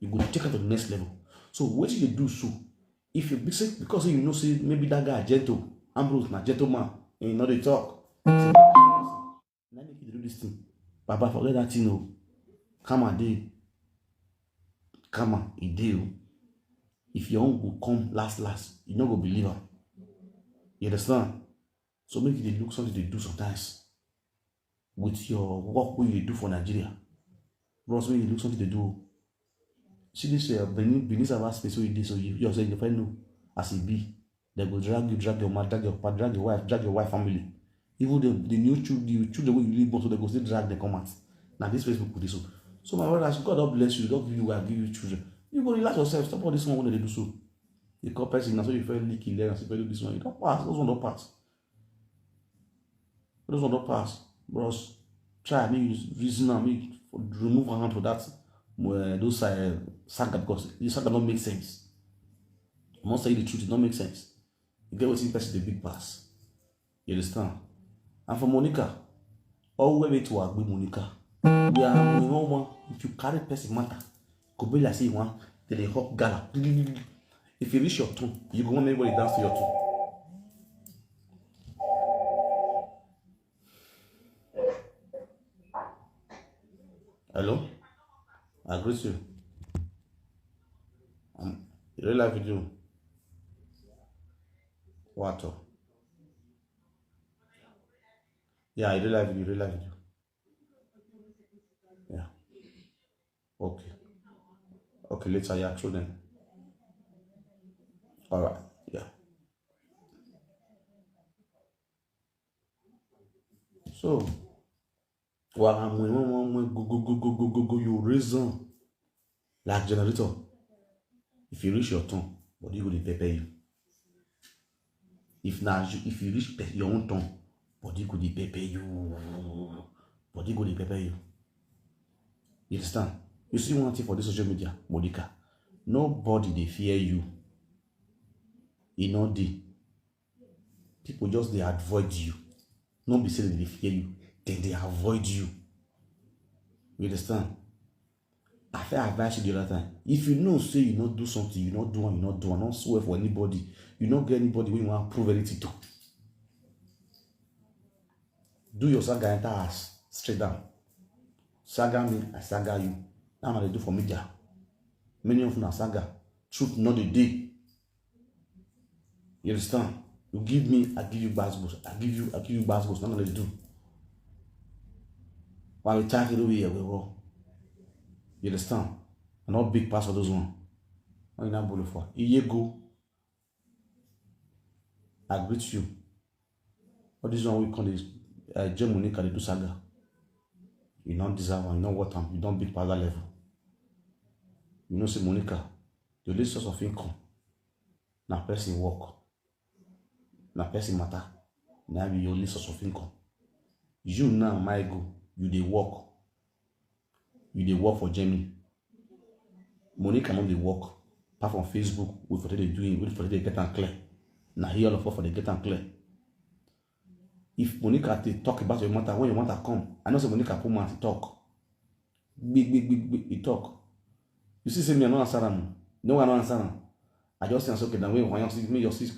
You go take am to the next level. So wetin you do so? If you be say because say you know say maybe that guy gentle, Ambrose na gentleman, and you no dey talk. Na make you dey do this thing. Baba, forget that thing o. Karma dey. Karma e dey o. If your own go come last last, you no go believe am. You understand? So make you dey look something to do sometimes with your work wey you dey do for Nigeria. Bros, make you dey look something to do o. See this uh, Benin, Benin Saba space wey you dey so, you yourself you find know as e be. They go drag you, drag your mother, drag your papa, drag your wife, drag your wife family. Even the, the new children, the children wey you live born, so they go still drag them come out. Na this Facebook go dey so. So my brother, as God don bless you, don give you wife, give you children, you go relax yourself. Stop all this one wey dem dey do so. You call person, na so you fit lick e leg, na so you fit do this one. You don pass, those one don pass. Those one don pass. Bros, try make you reason am, make you remove hand for that uh, those uh, saga, because the saga no make sense. I must tell you the truth, it no make sense. You get wetin person dey big pass. You understand? And for Monica, always wait to agree Monica. We are we no one. If you carry person matter, go be like say you want, they dey hawk gala. If you reach your turn, you go want everybody dance to your turn. Hello? I greet you. Um, you really like video? What? Yeah, you really like video, you really like video. Yeah. Okay. Okay, later, yeah, show them. All right. Yeah. So, wàrà mú ẹ̀wọ̀n wọn mú go go go go go go go you raise on like generator. If you reach your turn, body go dey pepper you. If na you, if you reach pe- your own turn, body go dey pepper you. Body go dey pepper you. You understand? You see one thing for this social media, Monica. Nobody dey fear you. E no dey. People just dey avoid you. No be say dem dey fear you, dem dey avoid you. You understand? I fit advise you the other time. If you know say you no do something, you no do am, you no do am, no swear for anybody. You no get anybody wey you wan prove anything to. Do your saga enter house, straight down. Saga me, I saga you. That one dey do for media. Many of una saga, truth no dey dey. You understand? You give me, I give you gbasgbos. I give you, I give you gbasgbos. Nothing to do. While we talk it over here, we go. You understand? I no big pass for those one. Why you not bully for? Iyego, I greet you. All this one we call this uh, Germany can do saga. You don't deserve am, you don't want am, you don't big pass that level. You know say Monica, the only source of income na person work, na person matter, na be your only source of income. You now, Michael, you dey work, you dey work for Germany. Monica no dey work, apart from Facebook, wey for take dey do it, wey for take dey get am clear. Na here all of us for dey get am clear. If Monica dey talk about your matter, when your matter come, I know say Monica put mouth talk. Big, big, big, big, he talk. You see, say me, I no answer am. No, I no answer am. I just say, okay, now when you see me, your sis,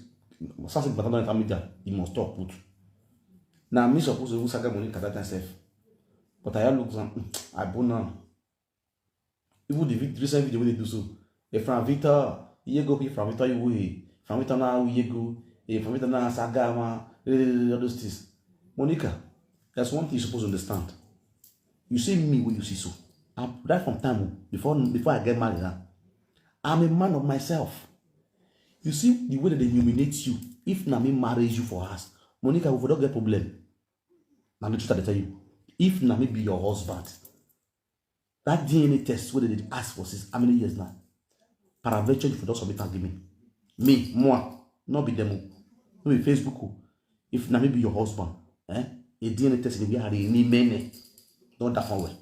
since the matter don enter media, you must talk put. Now me suppose to even saga Monica that time sef. But I look some, I bone am. Even the vid- recent video wey dey do so, Efran Victor, Yego Efran Victor, you will Efran Victor now Yego, Efran Victor now Sagama, all those things. Monica, there's one thing you suppose understand. You see me wey you see so. I'm right from time o, before before I get married now. I'm a man of myself. You see the way that they humiliate you. If na me marry you for us, Monica, we for don get problem. Na the truth I dey tell you. If na me be your husband, that D N A test wey dem dey ask for since how many years now? Paraventure you for don submit am give me. Me, moi, no be dem o. No be Facebook o. If na me be your husband, eh? A D N A test dey be a ni mene. Don that one well.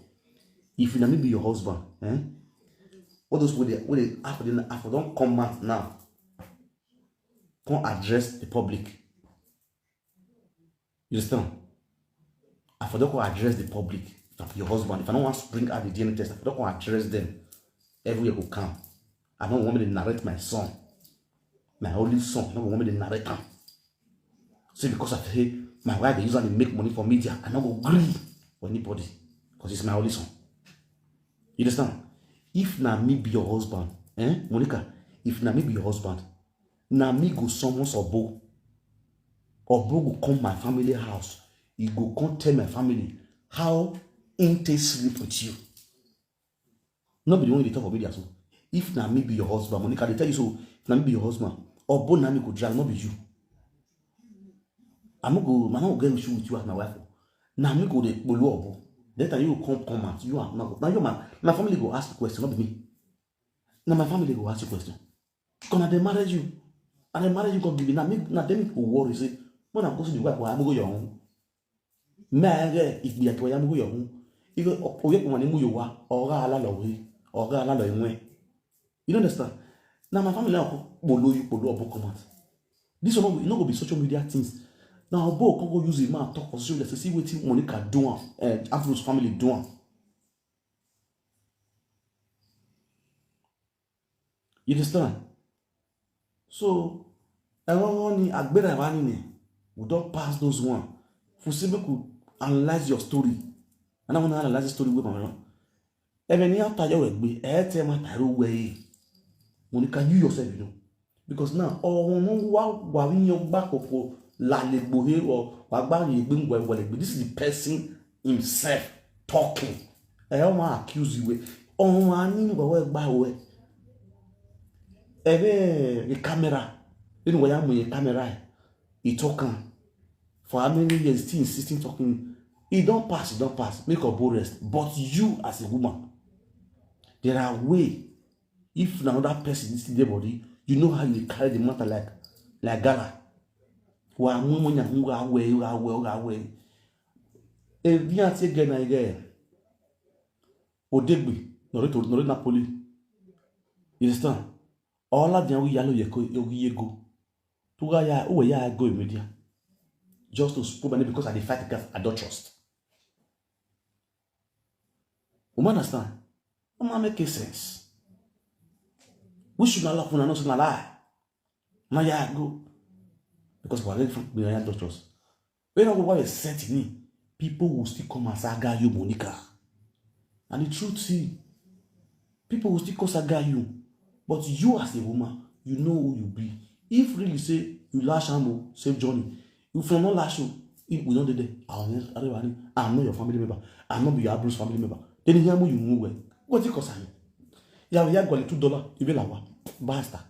If na me be your husband, eh? All those wey dey wey dey I for don I for don come out now. Come address the public. You understand? I for don come address the public. If na your husband, if I no wan bring out the D N A test, I for don come address them. Everywhere go calm. I no want me to narrate my son, my only son. I no want me to narrate am. Say because I say my wife dey use am dey make money for media, I no go gree for anybody because it's my only son. You understand? If na me be your husband, eh, Monica, if na me be your husband, na me go summon Obo. Obo go come my family house. He go come tell my family how he take sleep with you. No be the one you dey talk for media so. If na me be your husband, Monica, dey tell you so. If na me be your husband, Obo na me go drag, no be you. I no go, I no go get issue with you as my wife. Na me go dey kpolo Obo. That time you go come come out. You are now, now you my my family go ask you question, no be me. Na my family go ask you question. Because na dem marry you. And dem marry you come give you. Na me, na dem go worry say, when I go see the wife, I go your own. Me I get if be at where I go your own. If oye kuma ni mu yo wa, oga ala lo we, oga ala lo inwe. You don't understand? Now my family now kpolo you kpolo Obo come out. This one no go be social media things. Now Obo come go use him mouth talk for social media say see wetin Monica do am, eh, Ambrose family do am. You understand? So, I want ni agbera wa ni ne. We don pass those one. If we say make we analyze your story, and I want to analyze the story with my own. Even ni after your egbe, e te ma taro we. Monica, you yourself, you know. Because now, oh, no, wa wa wi yan gba koko la le gbo he o, wa gba ye gbe ngwa wa le gbe. This is the person himself talking. E o ma accuse you. Oh, ani ngwa wa gba we. Ebe the camera. Inu wa ya mu ye camera. He talk am. For how many years still insisting talking? E don pass, e don pass. Make Obo rest. But you as a woman, there are way. If na another person this dey body, you know how you dey carry the matter like like gala. Wa mu mu nya mu ga we ga we ga we. E bi ati ge na ge. Odegbe, no re to no re Napoli. You understand? All of them we yalo yeko yogi yego. To ga ya uwe ya go media. Just to spoil money because I dey fight against adulteress. Woman understand? Woman make a sense. We should not laugh when I know say na lie. Na ya go. Because we are from we are adulteress. When I go buy a set in, people will still come and saga you, Monica. And the truth see, people will still come saga you. But you as a woman, you know who you be. If really say you lash am o, save journey. If you no lash o, if we no dey there, I will not, I don't, I'm not your family member. I'm not your Abrams family member. Then you know you move well. What it cost me? Ya ya gwale two dollar, ibe lawa. Basta.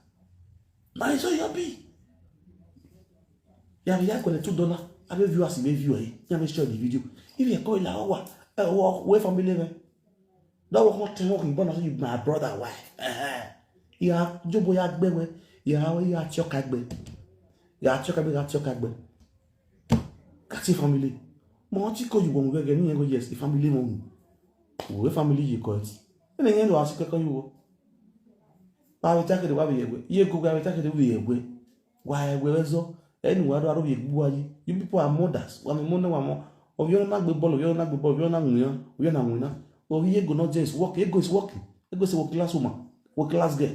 Na so you be. Ya ya gwale two dollar. I be viewers, I be viewer. Ya me share the video. If you call la wa, eh, wa we family me. That one come tell me, "But you my brother wife." Eh, eh. Ya jobo ya gbewe. Ya ya tioka gbe. Ya tioka gbe, ya tioka gbe. Kati family. Mo ti ko you won gege ni go, yes, the family mo. We family you ko ti. Ene yen do asi keko you wo. Ba we take the wa we yegwe. Ye go ga we take the we yegwe. Wa yegwe we zo. Eni wa do aro ye gbu ayi. You people are mothers. Wa me mo na wa mo. O yo na gbe ball, o yo na gbe ball, o yo na nwina, o yo na nwina. O ye go no just work. Ego is working. Ego is a work class woman, work class girl.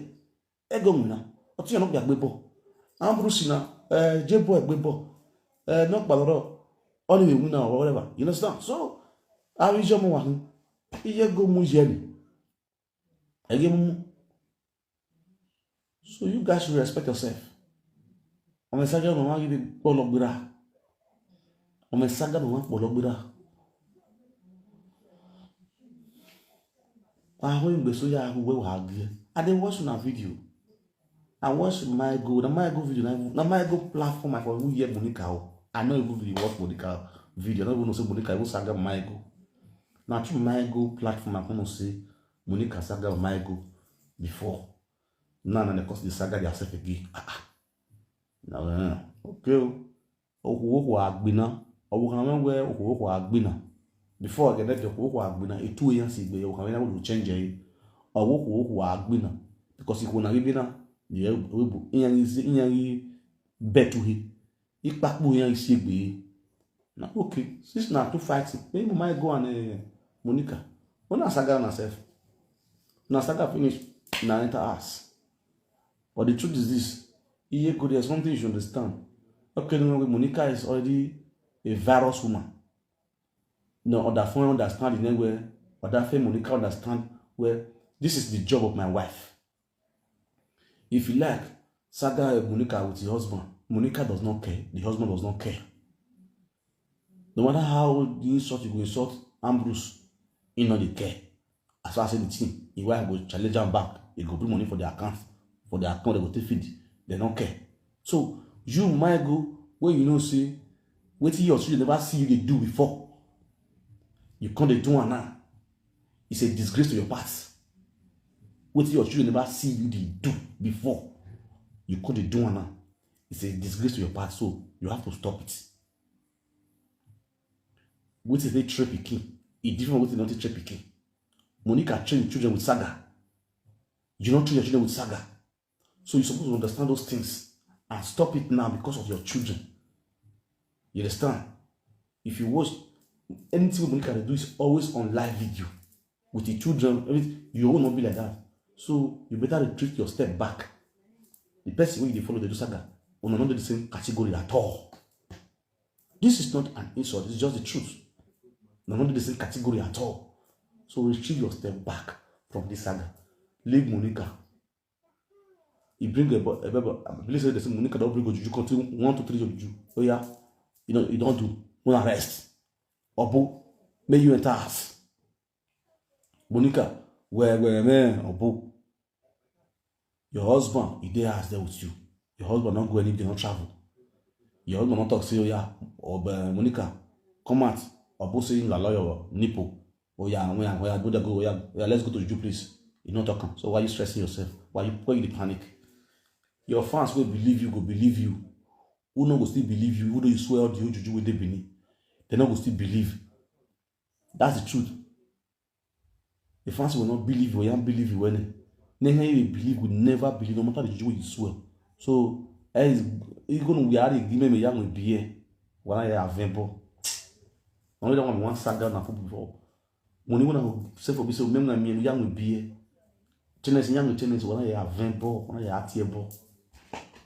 Ego nwina. O ti yo no gbe ball. Ambrose na, eh, J boy gbe ball. Eh, no paloro. Only we win or whatever. You understand? So, I will jump one. Iye go mu yeni. Ege mu. So you guys should respect yourself. Omo saga no wan give polo gbira. Omo saga no wan polo gbira. Wa ho ngbe so ya hu we wa gi. I dey watch una video. I watch my go. Na my go video. Na, na my go platform I for who hear Monica o. I no even really watch Monica video. I no even know say Monica even saga my go. Na through my go platform I come know say Monica saga my go before. Now na because the saga their self again. Ah, ah. Now, eh, okay o. Oku oku agbina. Oku kan we oku oku agbina. Before I get that oku oku agbina, e two years igbe oku kan we na go change e. Oku oku agbina. Because iku na bibina. Ye we bu iyan isi iyan betu he. Ipapu iyan isi egbe. Na okay. Since na two fighting, maybe my go and, eh, Monica. When I saga na self. Na saga finish, na enter house. But the truth is this. Iye go, there's one thing you should understand. Okay, no, Monica is already a virus woman. No other phone understand the name where other phone Monica understand where this is the job of my wife. If you like, saga Monica with your husband. Monica does not care. The husband does not care. No matter how the insult you go insult Ambrose, he no dey care. As far as anything, his wife go challenge am back. He go bring money for their account. For their account, they go take feed. They don't care. So, you, my go, when you know say, wetin your children never see you dey do before, you come dey do am now. It's a disgrace to your past. Wetin your children never see you dey do before, you come dey do am now. It's a disgrace to your past. So, you have to stop it. Wetin dey train pikin, e different from wetin no dey train pikin. Monica train children with saga. You no train your children with saga. So you suppose to understand those things and stop it now because of your children. You understand? If you watch anything Monica dey do is always on live video with the children, everything, you will not be like that. So you better retreat your step back. The person wey you dey follow dey do saga, una no dey the same category at all. This is not an insult, it's just the truth. Una no dey the same category at all. So retrieve your step back from this saga. Leave Monica. He bring a, bo- a baby. I believe say they say Monica don bring ojuju, continue one, two, three ojuju. Oh yeah, you know you don't do. Wanna rest? Obu, may you enter house. Monica, where where man, Obu? Your husband, he dey house there with you. Your husband not go anywhere, not travel. Your husband not talk say, oh yeah, or uh, Monica, come out. Obu say in la lawyer nipple. Oh yeah, oh yeah, oh yeah, go there, go, oh yeah, oh yeah, let's go to Juju place. You not talking. So why you stressing yourself? Why you why you dey panic? Your fans will believe you, go believe you. Who no go still believe you? Who do you swear all the whole juju wey dey Benin? They no go still believe. That's the truth. The fans will not believe you. They believe you when they you believe will never believe no matter the juju wey you swear. So, eh, you gonna we are the game me young with beer. When I have vembo. Only that one one sat down and put before. When you wanna say for me, so remember me young with beer. Tennis young with tennis when I have vembo, when I have tear ball.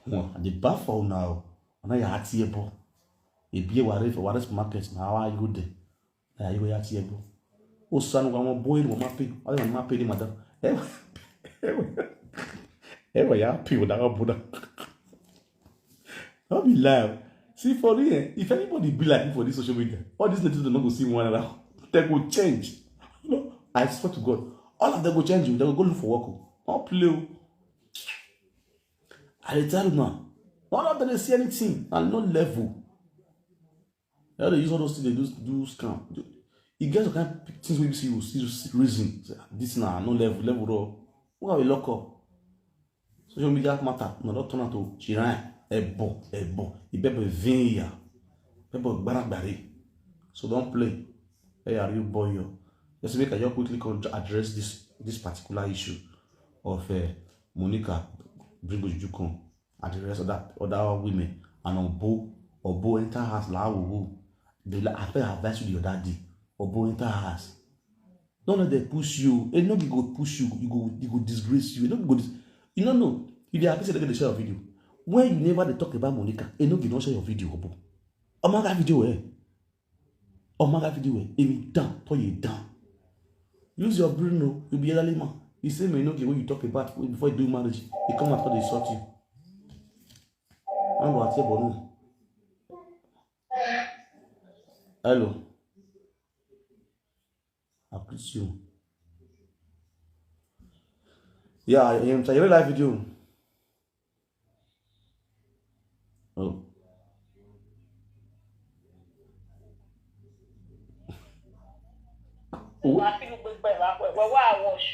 Well, I did buff for now. When I have tear ball. A beer whatever, what is market now? How are you there? Na you ya tie go. O sanu wa mo boy mo ma pe. Ayo ma pe ni madam. Ewa, ewa, ewa ya pe o da buda. No be lie. See for real, eh, if anybody be like me for this social media, all these ladies dem no go see one another. They go change. No, I swear to God, all of them go change. They go go look for work. No play o. I dey tell you now, none of them dey see anything and no level. They dey use all those things dey do do scam. E get some kind things wey be say you still reason say, "Ah, this na no level, level raw." Who are we lock up? Social media matter na don turn am to shrine, ebo, ebo, ibebo evinya, ibebo gbaragbari. So don't play. Hey, are you boy? Just make I just quickly come address this this particular issue of uh, Monica bring Ojuju come and the rest of that other women and Obo Obo enter house la wo wo. They like I first advise you the other day. Obo enter house. Don't let them push you. E no be go push you. You go you go disgrace you. E no be go dis- you no know. You dey happy say they dey share your video. When you never dey talk about Monica, e no be don share your video, Obo. Omo that video eh. Omo that video eh. Emi down, to you down. Use your brain, no. You be elderly man. You say me no get what you talk about before you do marriage. You come out for the insult you. I'm going to tell you. Hello. I greet you. Yeah, I am. Shall you live video? Oh. Wàá fi gbogbo ẹ̀ wá pẹ̀ wọ́n wá wash.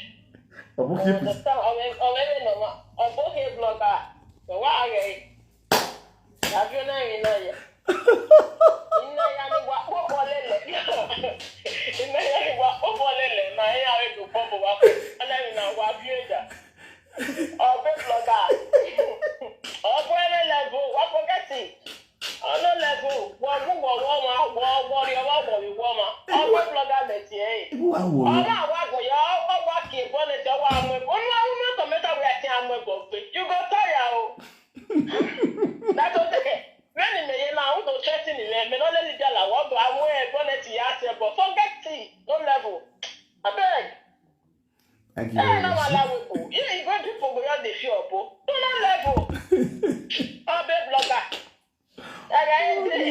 Ọ̀bùn keep it. Ọ̀rẹ́ ọ̀rẹ́ mi nà wá ọ̀bùn hair blogger wọ́n wá rẹ̀. Yàbí ọ̀nà ìrìn náà yẹ. Iná ya ni wà pọ̀pọ̀ lélẹ̀. Iná ya ni wà pọ̀pọ̀ lélẹ̀. Màá yà rẹ̀ dùn pọ̀pọ̀ wá pẹ̀. Ọ̀nà ìrìn náà wà bí ẹ̀dá. Ọ̀bẹ blogger. Ọ̀bẹ ẹ̀rẹ́ level. Wà forget it. Ọ̀nà level. Wà mú wà wọ́n ma. Wà wọ́n rí ọwọ́ wọ̀ mí wọ́n ma. Ọ̀bẹ blogger mẹ̀tì ẹ̀. Ibu wa wo. Ọ̀rọ̀ àwa àgbọ̀yọ̀ ọwọ́ kì í bọ́ ní ti ọwọ́ àmọ́. Onú àwọn mẹ́tọ̀ mẹ́tọ̀ wẹ̀ ti àmọ́ ẹ̀bọ̀ pé. You go tire o. That's okay. When you may now who go threaten me, me no let it be like what go away bonnet ya say, but forget it, no level. I beg. Thank you very much. Hey, no allow it. You even people go just dey fear obo. No, no level. Obe blogger. Ẹ̀rẹ̀ ẹ̀ dì.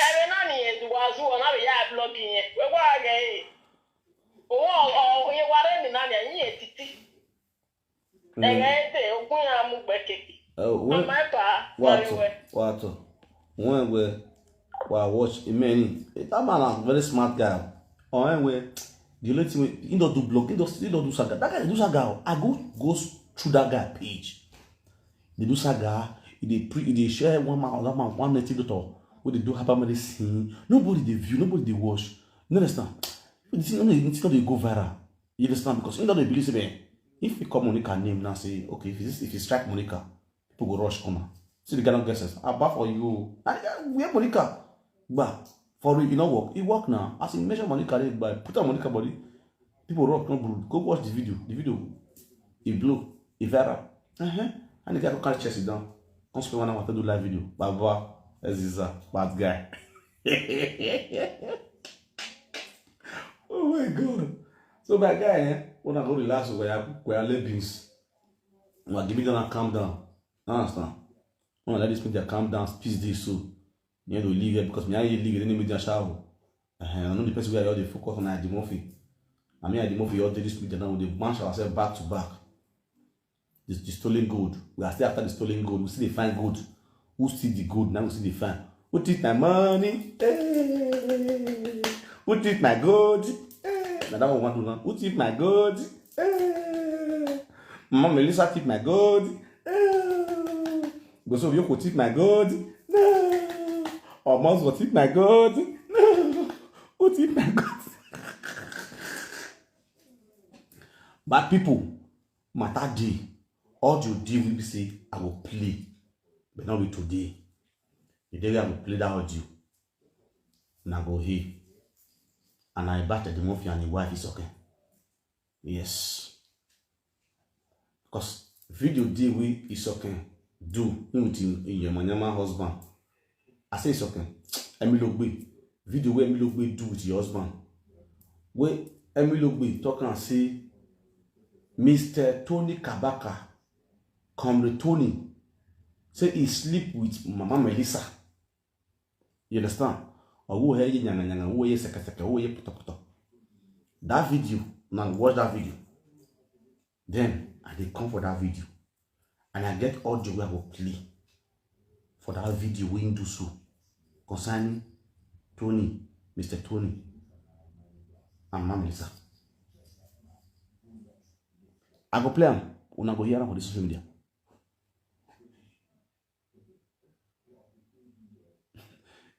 Ẹ̀rẹ̀ náà nìyẹn ti wá sí wọn náà yà blogging yẹn. Wẹ́wọ́ ẹ̀rẹ̀ ẹ̀. Owó ọ̀hún yẹn wá rẹ̀ nìyẹn nìyẹn títí. Ẹ̀rẹ̀ ẹ̀ dì, ogún yẹn á mú gbẹ́kẹ̀kẹ̀. Mama ẹ̀ pa. Wato, wato. When we wa watch many. That man a very smart guy. Or when we the only thing he don't do blog, he don't he don't do saga. That guy do saga. I go go through that guy page. They do saga. He dey pre he dey share one man that man one native doctor. Wey dey do herbal medicine. Nobody dey view, nobody dey watch. You understand? The thing no dey go viral. You understand? Because he don't believe say if you call Monica name now say okay if you if you strike Monica, people go rush come. See the guy don't get sense. I bar for you. Where Monica? But for real, you know work. He work now. As he measure Monica, they buy put on Monica body. People rock no blue. Go watch the video. The video, he blow, he viral. Uh-huh. And the guy go carry chest down. Come spend one hour to do live video. Baba, Aziza, bad guy. Oh my God. So my guy, eh, when I go relax over here, we are beans. Well, give me down and calm down. You understand? When I let this media calm down, peace dey so. You know, leave here because me I leave any media shower. Uh, I know the person where I dey focus on Eddie Murphy. I mean Eddie Murphy all day this media now we dey mash ourselves back to back. The, the stolen gold. We are still after the stolen gold. We still dey find gold. Who steal the gold? Now we still dey find. Who thief my money? Hey. Who thief my gold? Hey. Now that one want to know. Who thief my gold? Hey. Mama Melissa thief my gold. Hey. Go so you go thief my gold. No. Almost go thief my gold. No. Who thief my gold? Bad people. Matter dey, audio dey wey be say I go play, but no be today. The day wey I go play that audio, una go hear. And na about Eddie Murphy and him wife Isoke. Yes. Because video dey wey Isoke do him with him, him yamayama husband. I say Isoke, Emilogbe, video wey Emilogbe do with your husband. Wey Emilogbe talk am say Mister Tony Kabaka, Comrade Tony, say he sleep with Mama Melissa. You understand? Or who hear nyanga nyanga, who hear seka seka, who hear poto poto. That video, now watch that video. Then I dey come for that video. And I get audio wey I go play for that video wey him do so concerning Tony, Mister Tony. and Mama Melissa. I go play am. Una go hear am for the social media.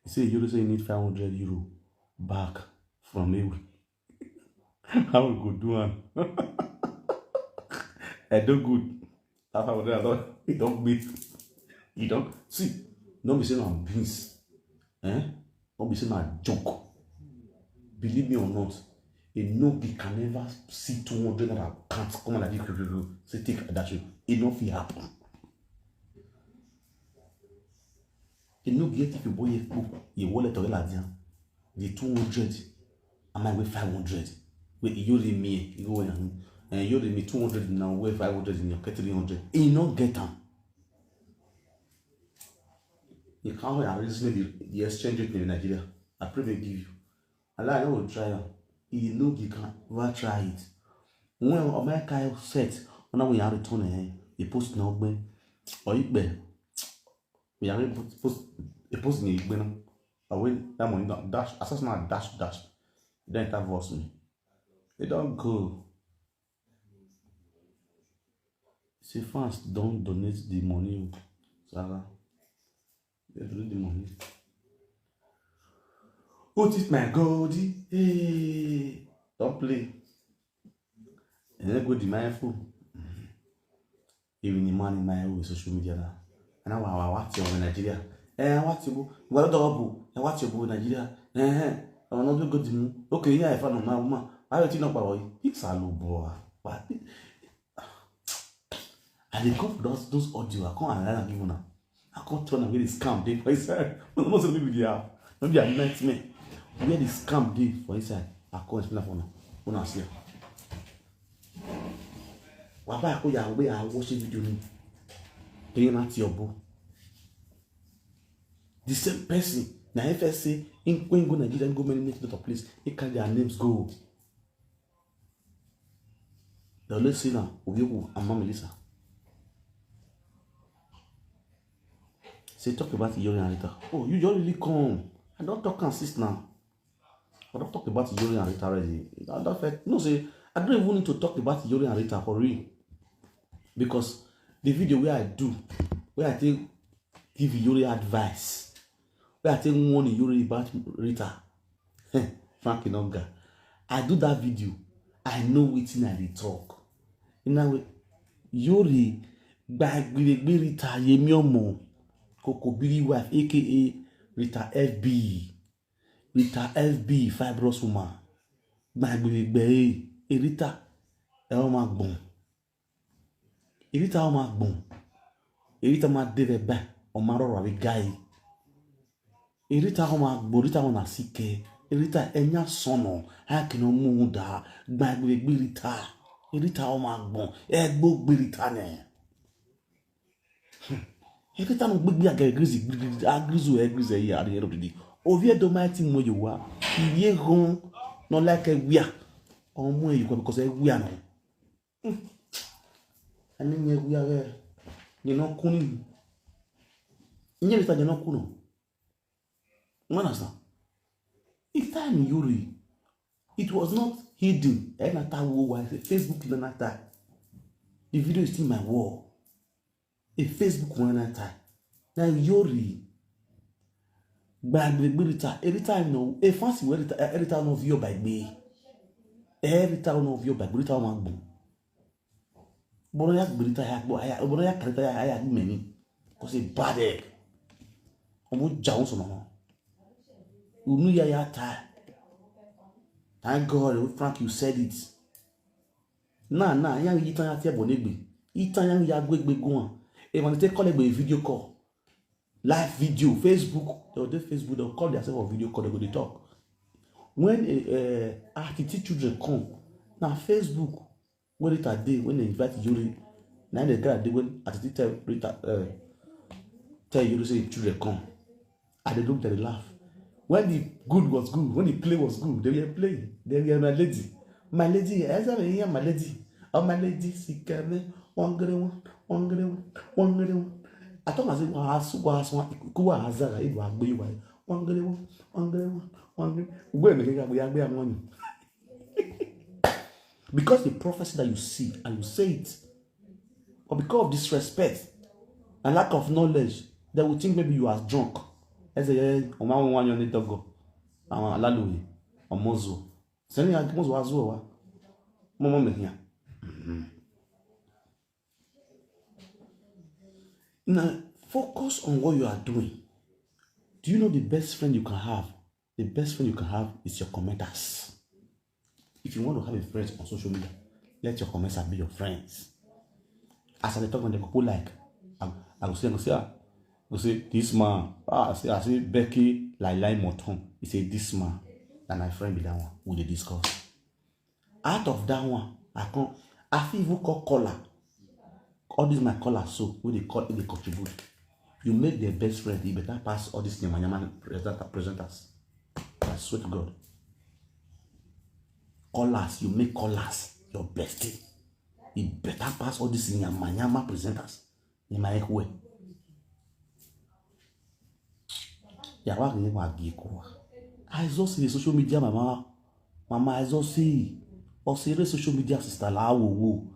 He say Yori say he need five hundred euro back from Ewe. How we go do am? I do good. That five hundred, I don, e don beat. E don see. No be say na beans. Eh? No be say na joke. Believe me or not, a no be can never see two hundred naira count come out like this. Say take that you. E no fit happen. E no get if you boy ekpo, you wallet or la dia. The two hundred, am I with five hundred? Wait, you read me, you go and you read me two hundred now, where five hundred in your three hundred. E no get am. You can't arrange maybe the exchange rate in Nigeria. I pray they give you. I like, I will try am. You know you can ever try it. When America set, when we are returning, eh, he post no gbe. Or you gbe. We are post, post, he post in gbe now. I win that money, dash, assassin dash, dash. Then that was me. They don't go. Say fans don donate the money o. Sarah. They donate the money. What is my God? Hey, don't play. And then go the mindful. Even the man in my own social media now. And now I want you in Nigeria. Eh, I want you. What the double? I want you in Nigeria. Eh, eh. I want to go to. Okay, yeah, if I know my woman, I don't think about it. It's a low boy. What? I dey come for those, those audio, I come analyze am give una. I come tell una where the scam dey for inside. Una know say no be the app, no be a nightmare. Where the scam dey for inside, I come explain am for una. Una see am. Wàá báyìí kó yà wé àwọn ṣe fídíò ní. Kẹ́yìn láti ọ̀bọ. The same person na F S A in when go Nigeria, go many, many other place. He carry their names go. They always say now, Obioku and Mama Melissa. Say talk about Yori and Rita. Oh, you just really come. I don't talk and sit now. I don't talk about Yori and Rita already. I don't feel, no say I don't even need to talk about Yori and Rita for real. Because the video where I do, where I take give Yori advice, where I take warn Yori about Rita. Frank Inoga. I do that video. I know wetin I dey talk. In that way, Yori gbagbiregbe Rita Yemi Omo, Kokobiri wife, A K A Rita F B. Rita F B, fibrous woman. Gbagbiregbe, eh, Rita, ẹ wọ́n máa gbọ̀n. Rita wọ́n máa gbọ̀n. Rita máa dé bẹ́ẹ̀ báyìí, ọmọ arọ́rọ̀ àbí gáyé. Rita wọ́n máa gbọ̀n, Rita wọ́n náà sì kẹ́. Rita ẹ̀yà sọnù, ayákẹ́ni ọmọ òun dà, gbagbiregbe Rita. Rita wọ́n máa gbọ̀n, ẹ gbó gbé Rita nẹ̀. Every time we gbigbi aga egrizi, egrizi, agrizu, egrizi, eh, at the end of the day. Ovie do mighty mo you wa. Iye hon, no like a wia. Omo you go because a wia no. Hmm. Ani nye wia we. You no kuni. Nye Rita you no kuno. You understand? It's time Yori. It was not hidden. Eh, na ta wo wa, Facebook na na ta. The video is still my wall. A Facebook one na ta. Na Yori. Gbagbiregbe Rita. Every time no, a fancy where Rita, every time no view by me. Every time no view by Rita one boom. Bono ya gbirita ya gbo, ya bono ya karita ya ya many. Cause a bad egg. Omo ja won so mama. Unu ya ya ta. Thank God, oh, Frank, you said it. Na na ya yi tan ya tie bonegbe. Itan ya ya gbe gbe go an. E man take call egbe video call. Live video, Facebook. They will do Facebook, they'll call themselves on video call, they go dey talk. When a, uh, Atiti children come, na Facebook, when Rita dey, when they invite Yuri, na the guy dey when Atiti tell Rita, uh, tell Yuri say children come. And they look, they laugh. When the good was good, when the play was good, they were playing. They were my lady. My lady, I said, yeah, my lady. Oh, my lady, sikame, wangere one, wangere one, wangere one. I thought I said, wa asu, wa asu, ku wa azara, ibu agbe wa. Wangere one, wangere one, wangere. Where me ga ya gbe amoni. Because the prophecy that you see and you say it, but because of disrespect and lack of knowledge, they will think maybe you are drunk. Eze ye, ọmọ àwọn wọn yọ ní dọgọ, àwọn alálòye, ọmọ zò. Sẹ́ni àgbọ̀n zò wá zò wá, mọ́mọ́ mi hìyà. Now, focus on what you are doing. Do you know the best friend you can have? The best friend you can have is your commenters. If you want to have a friend on social media, let your commenters be your friends. As I talk on the couple like, I, I go say, I go say, ah, go say this man, ah, I say, I say Becky, like like Moton. He say this man, and my friend be that one. We dey discuss. Out of that one, I come, I fit even call caller. All these my callers so, wey dey call, dey contribute. You make their best friend, e better pass all these yamayama presenter, presenters. I swear to God. Callers, you make callers your bestie. E better pass all these yamayama presenters. Ni ma ekwe. Ya wa ni wa gi ko wa. I just see the social media, mama. Mama, I just see. Or see the social media sister la wo wo.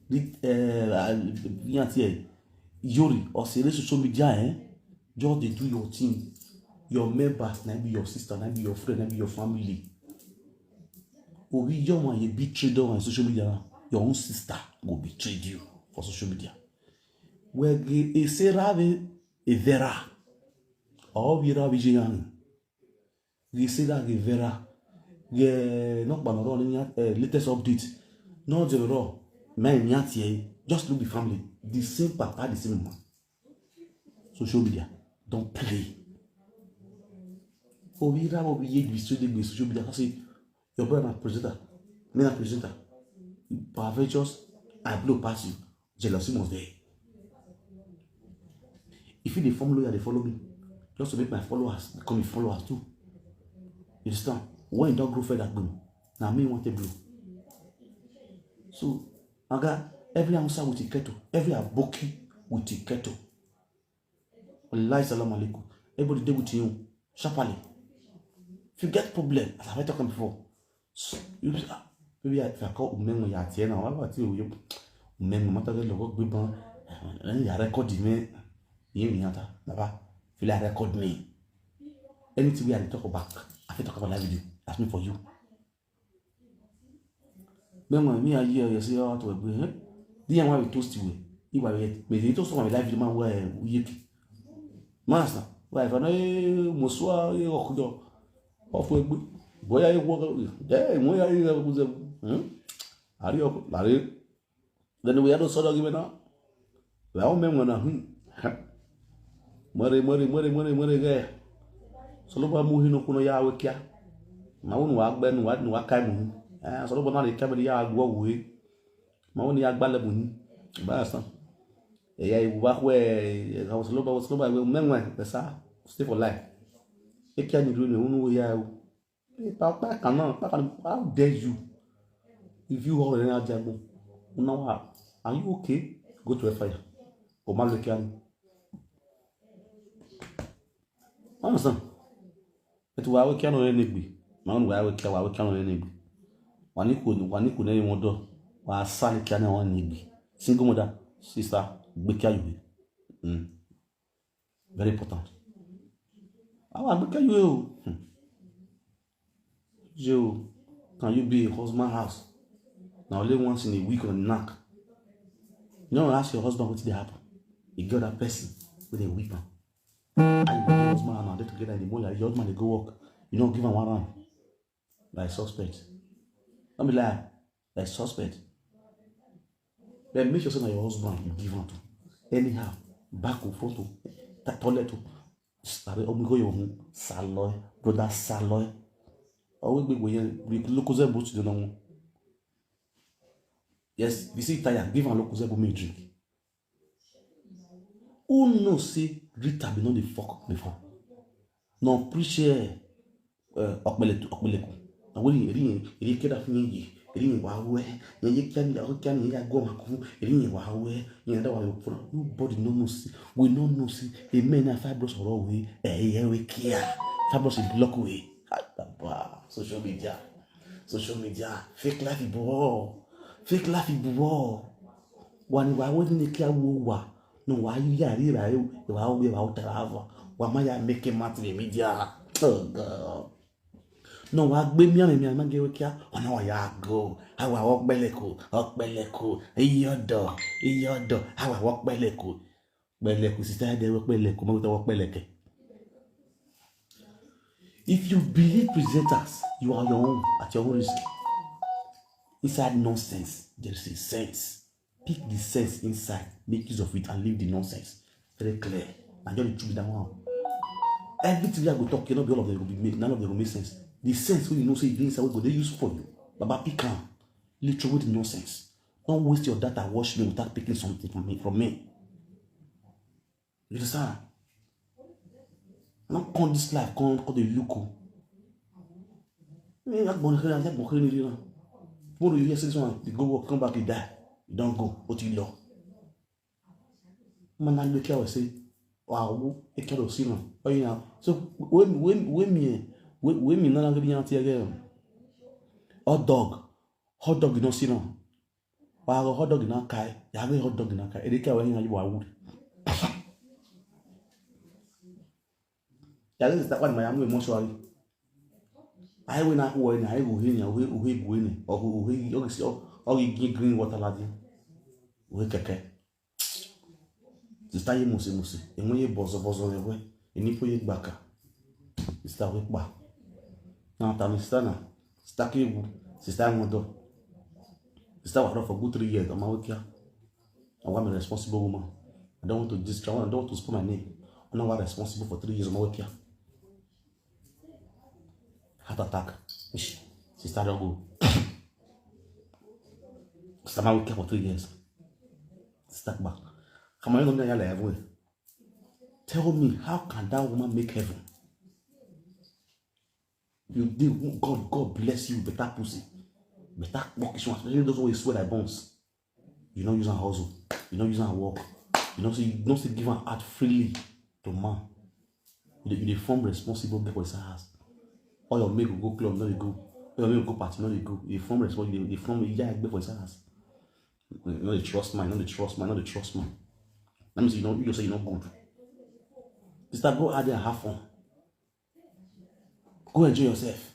The, eh, yan ti e. Yori, or see the social media, eh? Just dey do your thing. Your members, na be your sister, na be your friend, na be your family. Obi, your one, you betrayed on social media. Your own sister go betrayed you for social media. Wege esera ve evera. Or vira vijian. Esera evera. Ge no kpanoro ni, eh, latest update. No jero. Men nyati. Just look the family. The same papa, the same mama. Social media. Don't play. Ovira oviye be so dey be social media. Say your brother na presenter. Me na presenter. Perversions, I blow pass you. Jealousy must dey. If you dey form lawyer, dey follow me. Just to make my followers become your followers too. You understand? When you don grow further, boom. Now me want to blow. So, aga, every Hausa with a kettle, every Aboki with a kettle. Wallahi, salam alaikum. Everybody dey with you sharply. If you get problem, as I talk before, s- you say, ah, maybe I, if I call Umengo ya tie na, what about you? You Umengo matter the logo gbe ban. Eh, ya record me. You me ata. Baba, feel I record me. Anything we are talk about, I fit talk about that video. Ask me for you. Mẹ́wọ̀n mi ayé ọ̀yọ́ sí ọ̀rọ̀ tó ẹgbẹ́ hẹ́n. Díẹ̀ wọn àbí toast wẹ̀. Ìwà rẹ̀ mèjì tó sọ̀rọ̀ mi láì fi máa wọ ẹ̀ wúyé kì. Máa sàn. Wà ìfọ̀nà ẹ̀ mọ̀ sọ́ ẹ̀ ọ̀kújọ. Ọ̀fọ̀ ẹgbẹ́. Bóyá ẹ̀ wọ́ ẹ̀ wọ́n yà ẹ̀ ẹ̀kú sẹ́kù. Àrí ọkọ̀ làrí. Then we had to sort of give it now. Well, men when I hmm. Mare, mare, mare, mare, mare, guy. So no ba mu hino kuno ya wekia. Ma wonu wa gbe nu wa nu wa kai mu. Eh, so no ba na le kai ya gwo we. Ma wonu ya gba le mu. Ba san. E ya iwu ba we, e ga so no ba so no ba we men when be sa stay for life. E kia ni ru ni unu ya o. Papa cannot, Papa, how dare you? If you hold any ajagun, now, are you okay? Go to a fire. Go ma look at me. Understand? But why we can't any be? Man, why we can't, why we can't any be? Wani ku, wani ku ne modo. Wa sani can't any be. Single mother, sister, be care you. Mm. Very important. How I look at you? Hmm. You, can you be a husband house? Now only once in a week on knack. You know, ask your husband what they happen. You get that person with a weapon. And you be husband and they together in the morning, your husband they go work. You know, give him one round. Like suspect. Don't be lie. Like suspect. Then make sure say na your husband you give am to. Anyhow, back o, front o, ta- toilet o. Sabe, omi go your home. Saloi, brother Saloi. Always be going with local zebu to the normal. Yes, you see tire, give am local zebu me drink. Who know say Rita be no dey fuck before? No preach here. Uh, okpele to okpele ko. Na when you eri eri keda fun ye, eri wa we, ye ye kan ya kan ya go ma ku, eri wa we, ye da wa yo pro. Nobody no know see. We no know see. A men na fibros oro we. Eh, yeah, we care. Fibros is block we. Ba social media. Social media. Fake life, bro. Fake life is war. Wani wa wani ne kia wo wa. No wa yi ya ri ra yo. Wa wo wa wo ta ra wa. Wa ma ya make it out in the media. Oh God. No wa gbe mi ami mi ma ge we kia. Ona wa ya go. Awa wo peleku, o peleku. Iyodo, iyodo. Awa wo peleku. Peleku, sister, they wo peleku, ma wo peleku. If you believe presenters, you are your own at your own risk. Inside nonsense, there is a sense. Pick the sense inside, make use of it, and leave the nonsense. Very clear. And just the truth be that one. Everything I go talk, you know, be all of them go be made. None of them go make sense. The sense wey you know say e dey inside wey go dey useful for you, Baba, pick am. Literally with nonsense. Don't waste your data. Watch me without picking something from me. From me. You understand? I don't come this life, come come dey look o. Me, I born here, I born here, you know. Tomorrow you hear say this one, you go work, come back, you die. You don't go. What you law? Man, I look here, I say, wow, it can't see no. Oh, you know. So when when when me when when me not gonna be out here again. Hot dog, hot dog, you don't see no. Wa go hot dog na kai. Ya go hot dog na kai. Ede kai wa yin ayi wa wuri. Ya go start one my amu emotionally. Ayi we na ku wa ni ayi go hin ya we we go ni. O go we o go si o gi green water la di. We keke. Sister ye mose mose. E mo ye bozo bozo ye we. E ni po ye gbaka. Sister we pa. Na ta mi sister na. Sister ke wu. Sister mo do. Sister wa for good three years. Ama we kia. I want a responsible woman. I don't want to destroy. I don't want to spoil my name. I know what responsible for three years. Ama we kia. Heart attack. Ish. Sister don't go. Sister ma we kia for three years. Sister back. Come on, you know me. Tell me, how can that woman make heaven? You did God, God bless you, better pussy, better work. Especially those who swear like bones. You don't use and hustle. You don't use and work. You don't see, you don't see give an out freely to man. You dey, you dey form responsible girl for his house. All your make go club, no dey go. All your make go party, no dey go. You dey form responsible, you dey, you dey form yeah, for his house. You know they trust man, you know they trust man, you know they trust man. That means you don't, you say you're not good. Sister, go out there and have fun. Go enjoy yourself.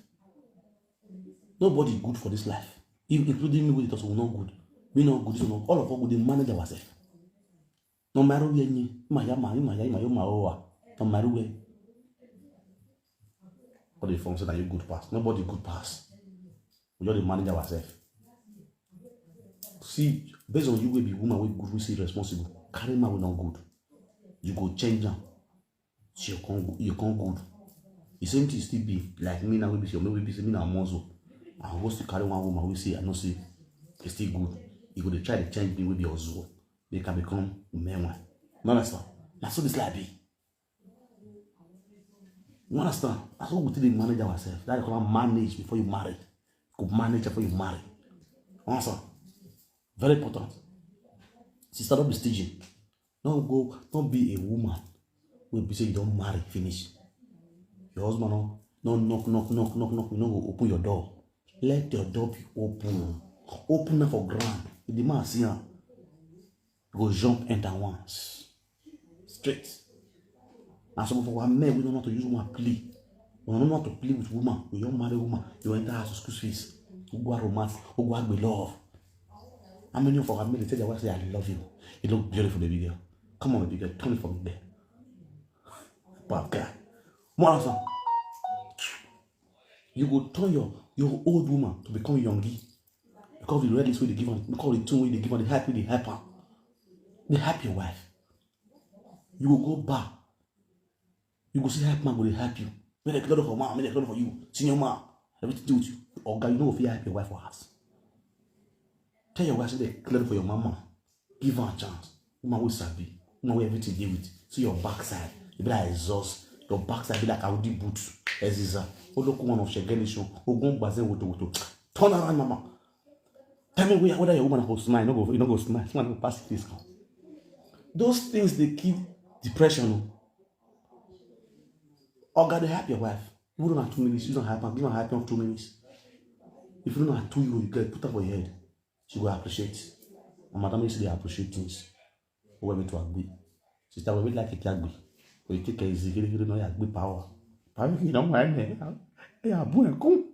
Nobody good for this life, including me. We thought we not good. We not good. So all of us we dey manage ourselves. No matter where ni, ma ya ma, ma ya ma yo ma owa. No matter where. But the form say that you good pass. Nobody good pass. We just dey manage ourselves. See, based on you, we be woman, we good, we say responsible. Carry man, we not good. You go change am. So you can't, you can't good. The same thing still be like me now. We be say, me we be say me now muscle. I go still carry one woman. We say I know say it's still good. You go dey try to change me. We be also make I become man one. You understand? That's what this life be. You understand? That's what we take dey manage ourselves. That you call manage before you marry. Go manage before you marry. You understand? Very important. Sister, don't be stingy. Don't go, don't be a woman wey be say you don marry finish. Your husband no, no knock, knock, knock, knock, knock. You no go open your door. Let your door be open. Open am for ground. If the man see am, you go jump enter once. Straight. And some of our men, we don't know how to use woman play. We don't know how to play with woman. We don't marry woman. You enter house school fees. Who go romance? Who go be love? How many of our men they tell their wife say, "I love you"? You look beautiful, baby girl. Come on, baby girl, turn it for me there. Bad guy. More handsome. You go turn your, your old woman to become youngie. Because the red is wey dey give am, because the tune wey dey give am, the hype wey dey hype am. Dey hype your wife. You go go bar. You go see hype man go dey hype you. Make dem clear for man, make dem clear for you. Senior man, everything dey with you. Oga, you no go fit hype your wife for house. Tell your wife say dem clear for your mama. Give her a chance. Woman wey sabi, woman wey everything dey with. See your backside. E be like exhaust. Your backside be like Audi boot. Eziza. Oloku one of Shegeni show. Ogun gbaze woto woto. Turn around, mama. Tell me where, whether your woman go smile, no go, you no go smile. Smile go pass this come. Those things dey kill depression. Oh. Oga, dey help your wife. Even na two minutes, use am help am, give am help am two minutes. If you know na two euro you get, put am for your head. She go appreciate. And madam used to dey appreciate things. Who were me to agree? Sister, we like it agree. But you take it easy, giri giri no agree power. Power you know why me? Yeah, boy, come.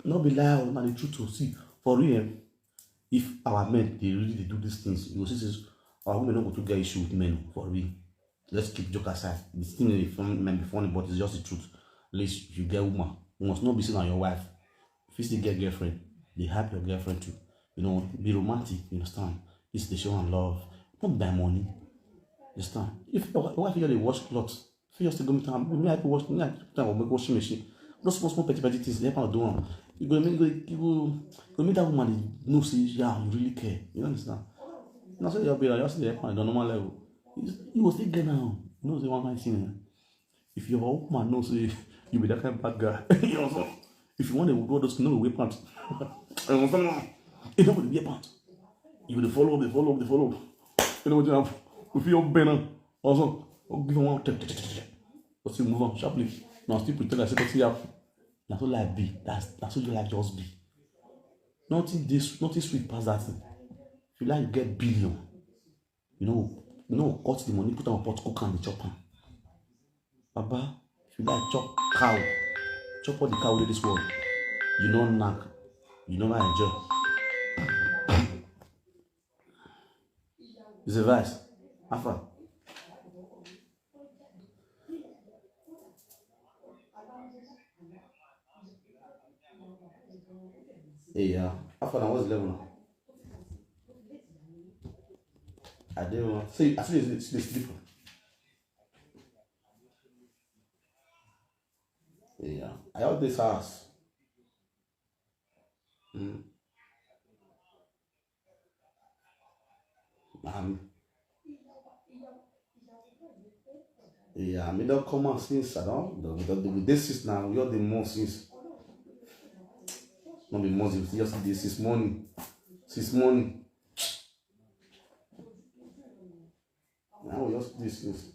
No be lie, na the truth to see. For real, eh, if our men dey really dey do these things, you go see say our women no go too get issue with men o, for real. Let's keep joke aside. The thing dey fun, might be funny, but it's just the truth. At least you get woman. You must not be saying your wife. If you still get girlfriend, dey help your girlfriend too. You know, be romantic, you understand? This dey show am love. Not by money. You understand? If your wife, your wife dey wash clothes, if you just go meet am, me I go wash, me I put am for washing machine. Those small small petty petty things dey help am do am. You go make, you go, you go make that woman dey know say, yeah, you really care. You understand? Na so you be like, just dey help am on a normal level. You, you go still get am. You know say one kind thing, eh? If your woman know say you be that kind bad guy, you know, so if you want to do all those, you no go wear pants. You know, so no, you no go wear pants. You go dey follow up, dey follow up, dey follow up. You know what you have? If you bend am, also, go give am one tap, tap, tap, tap, tap. But you move on sharply. Now still pretend like say nothing happen. Na so life be. That's, na so your life just be. Nothing dey, nothing sweet pass that thing. If you like, you get billion. You know, you know, cut the money, put am on pot, cook am, dey chop am. Baba, if you like chop cow, chop all the cow wey dey this world. You no knack, you never enjoy. It's a vice. How far? Hey, yeah. How far now? What's the level now? I didn't want. See, I see you sleep. Yeah. I have this house. Mm. Um, yeah, me don come out since I don, the, the, the, this is now, we all the more since. Not be more since, just this is morning. Since morning. Now we just this is.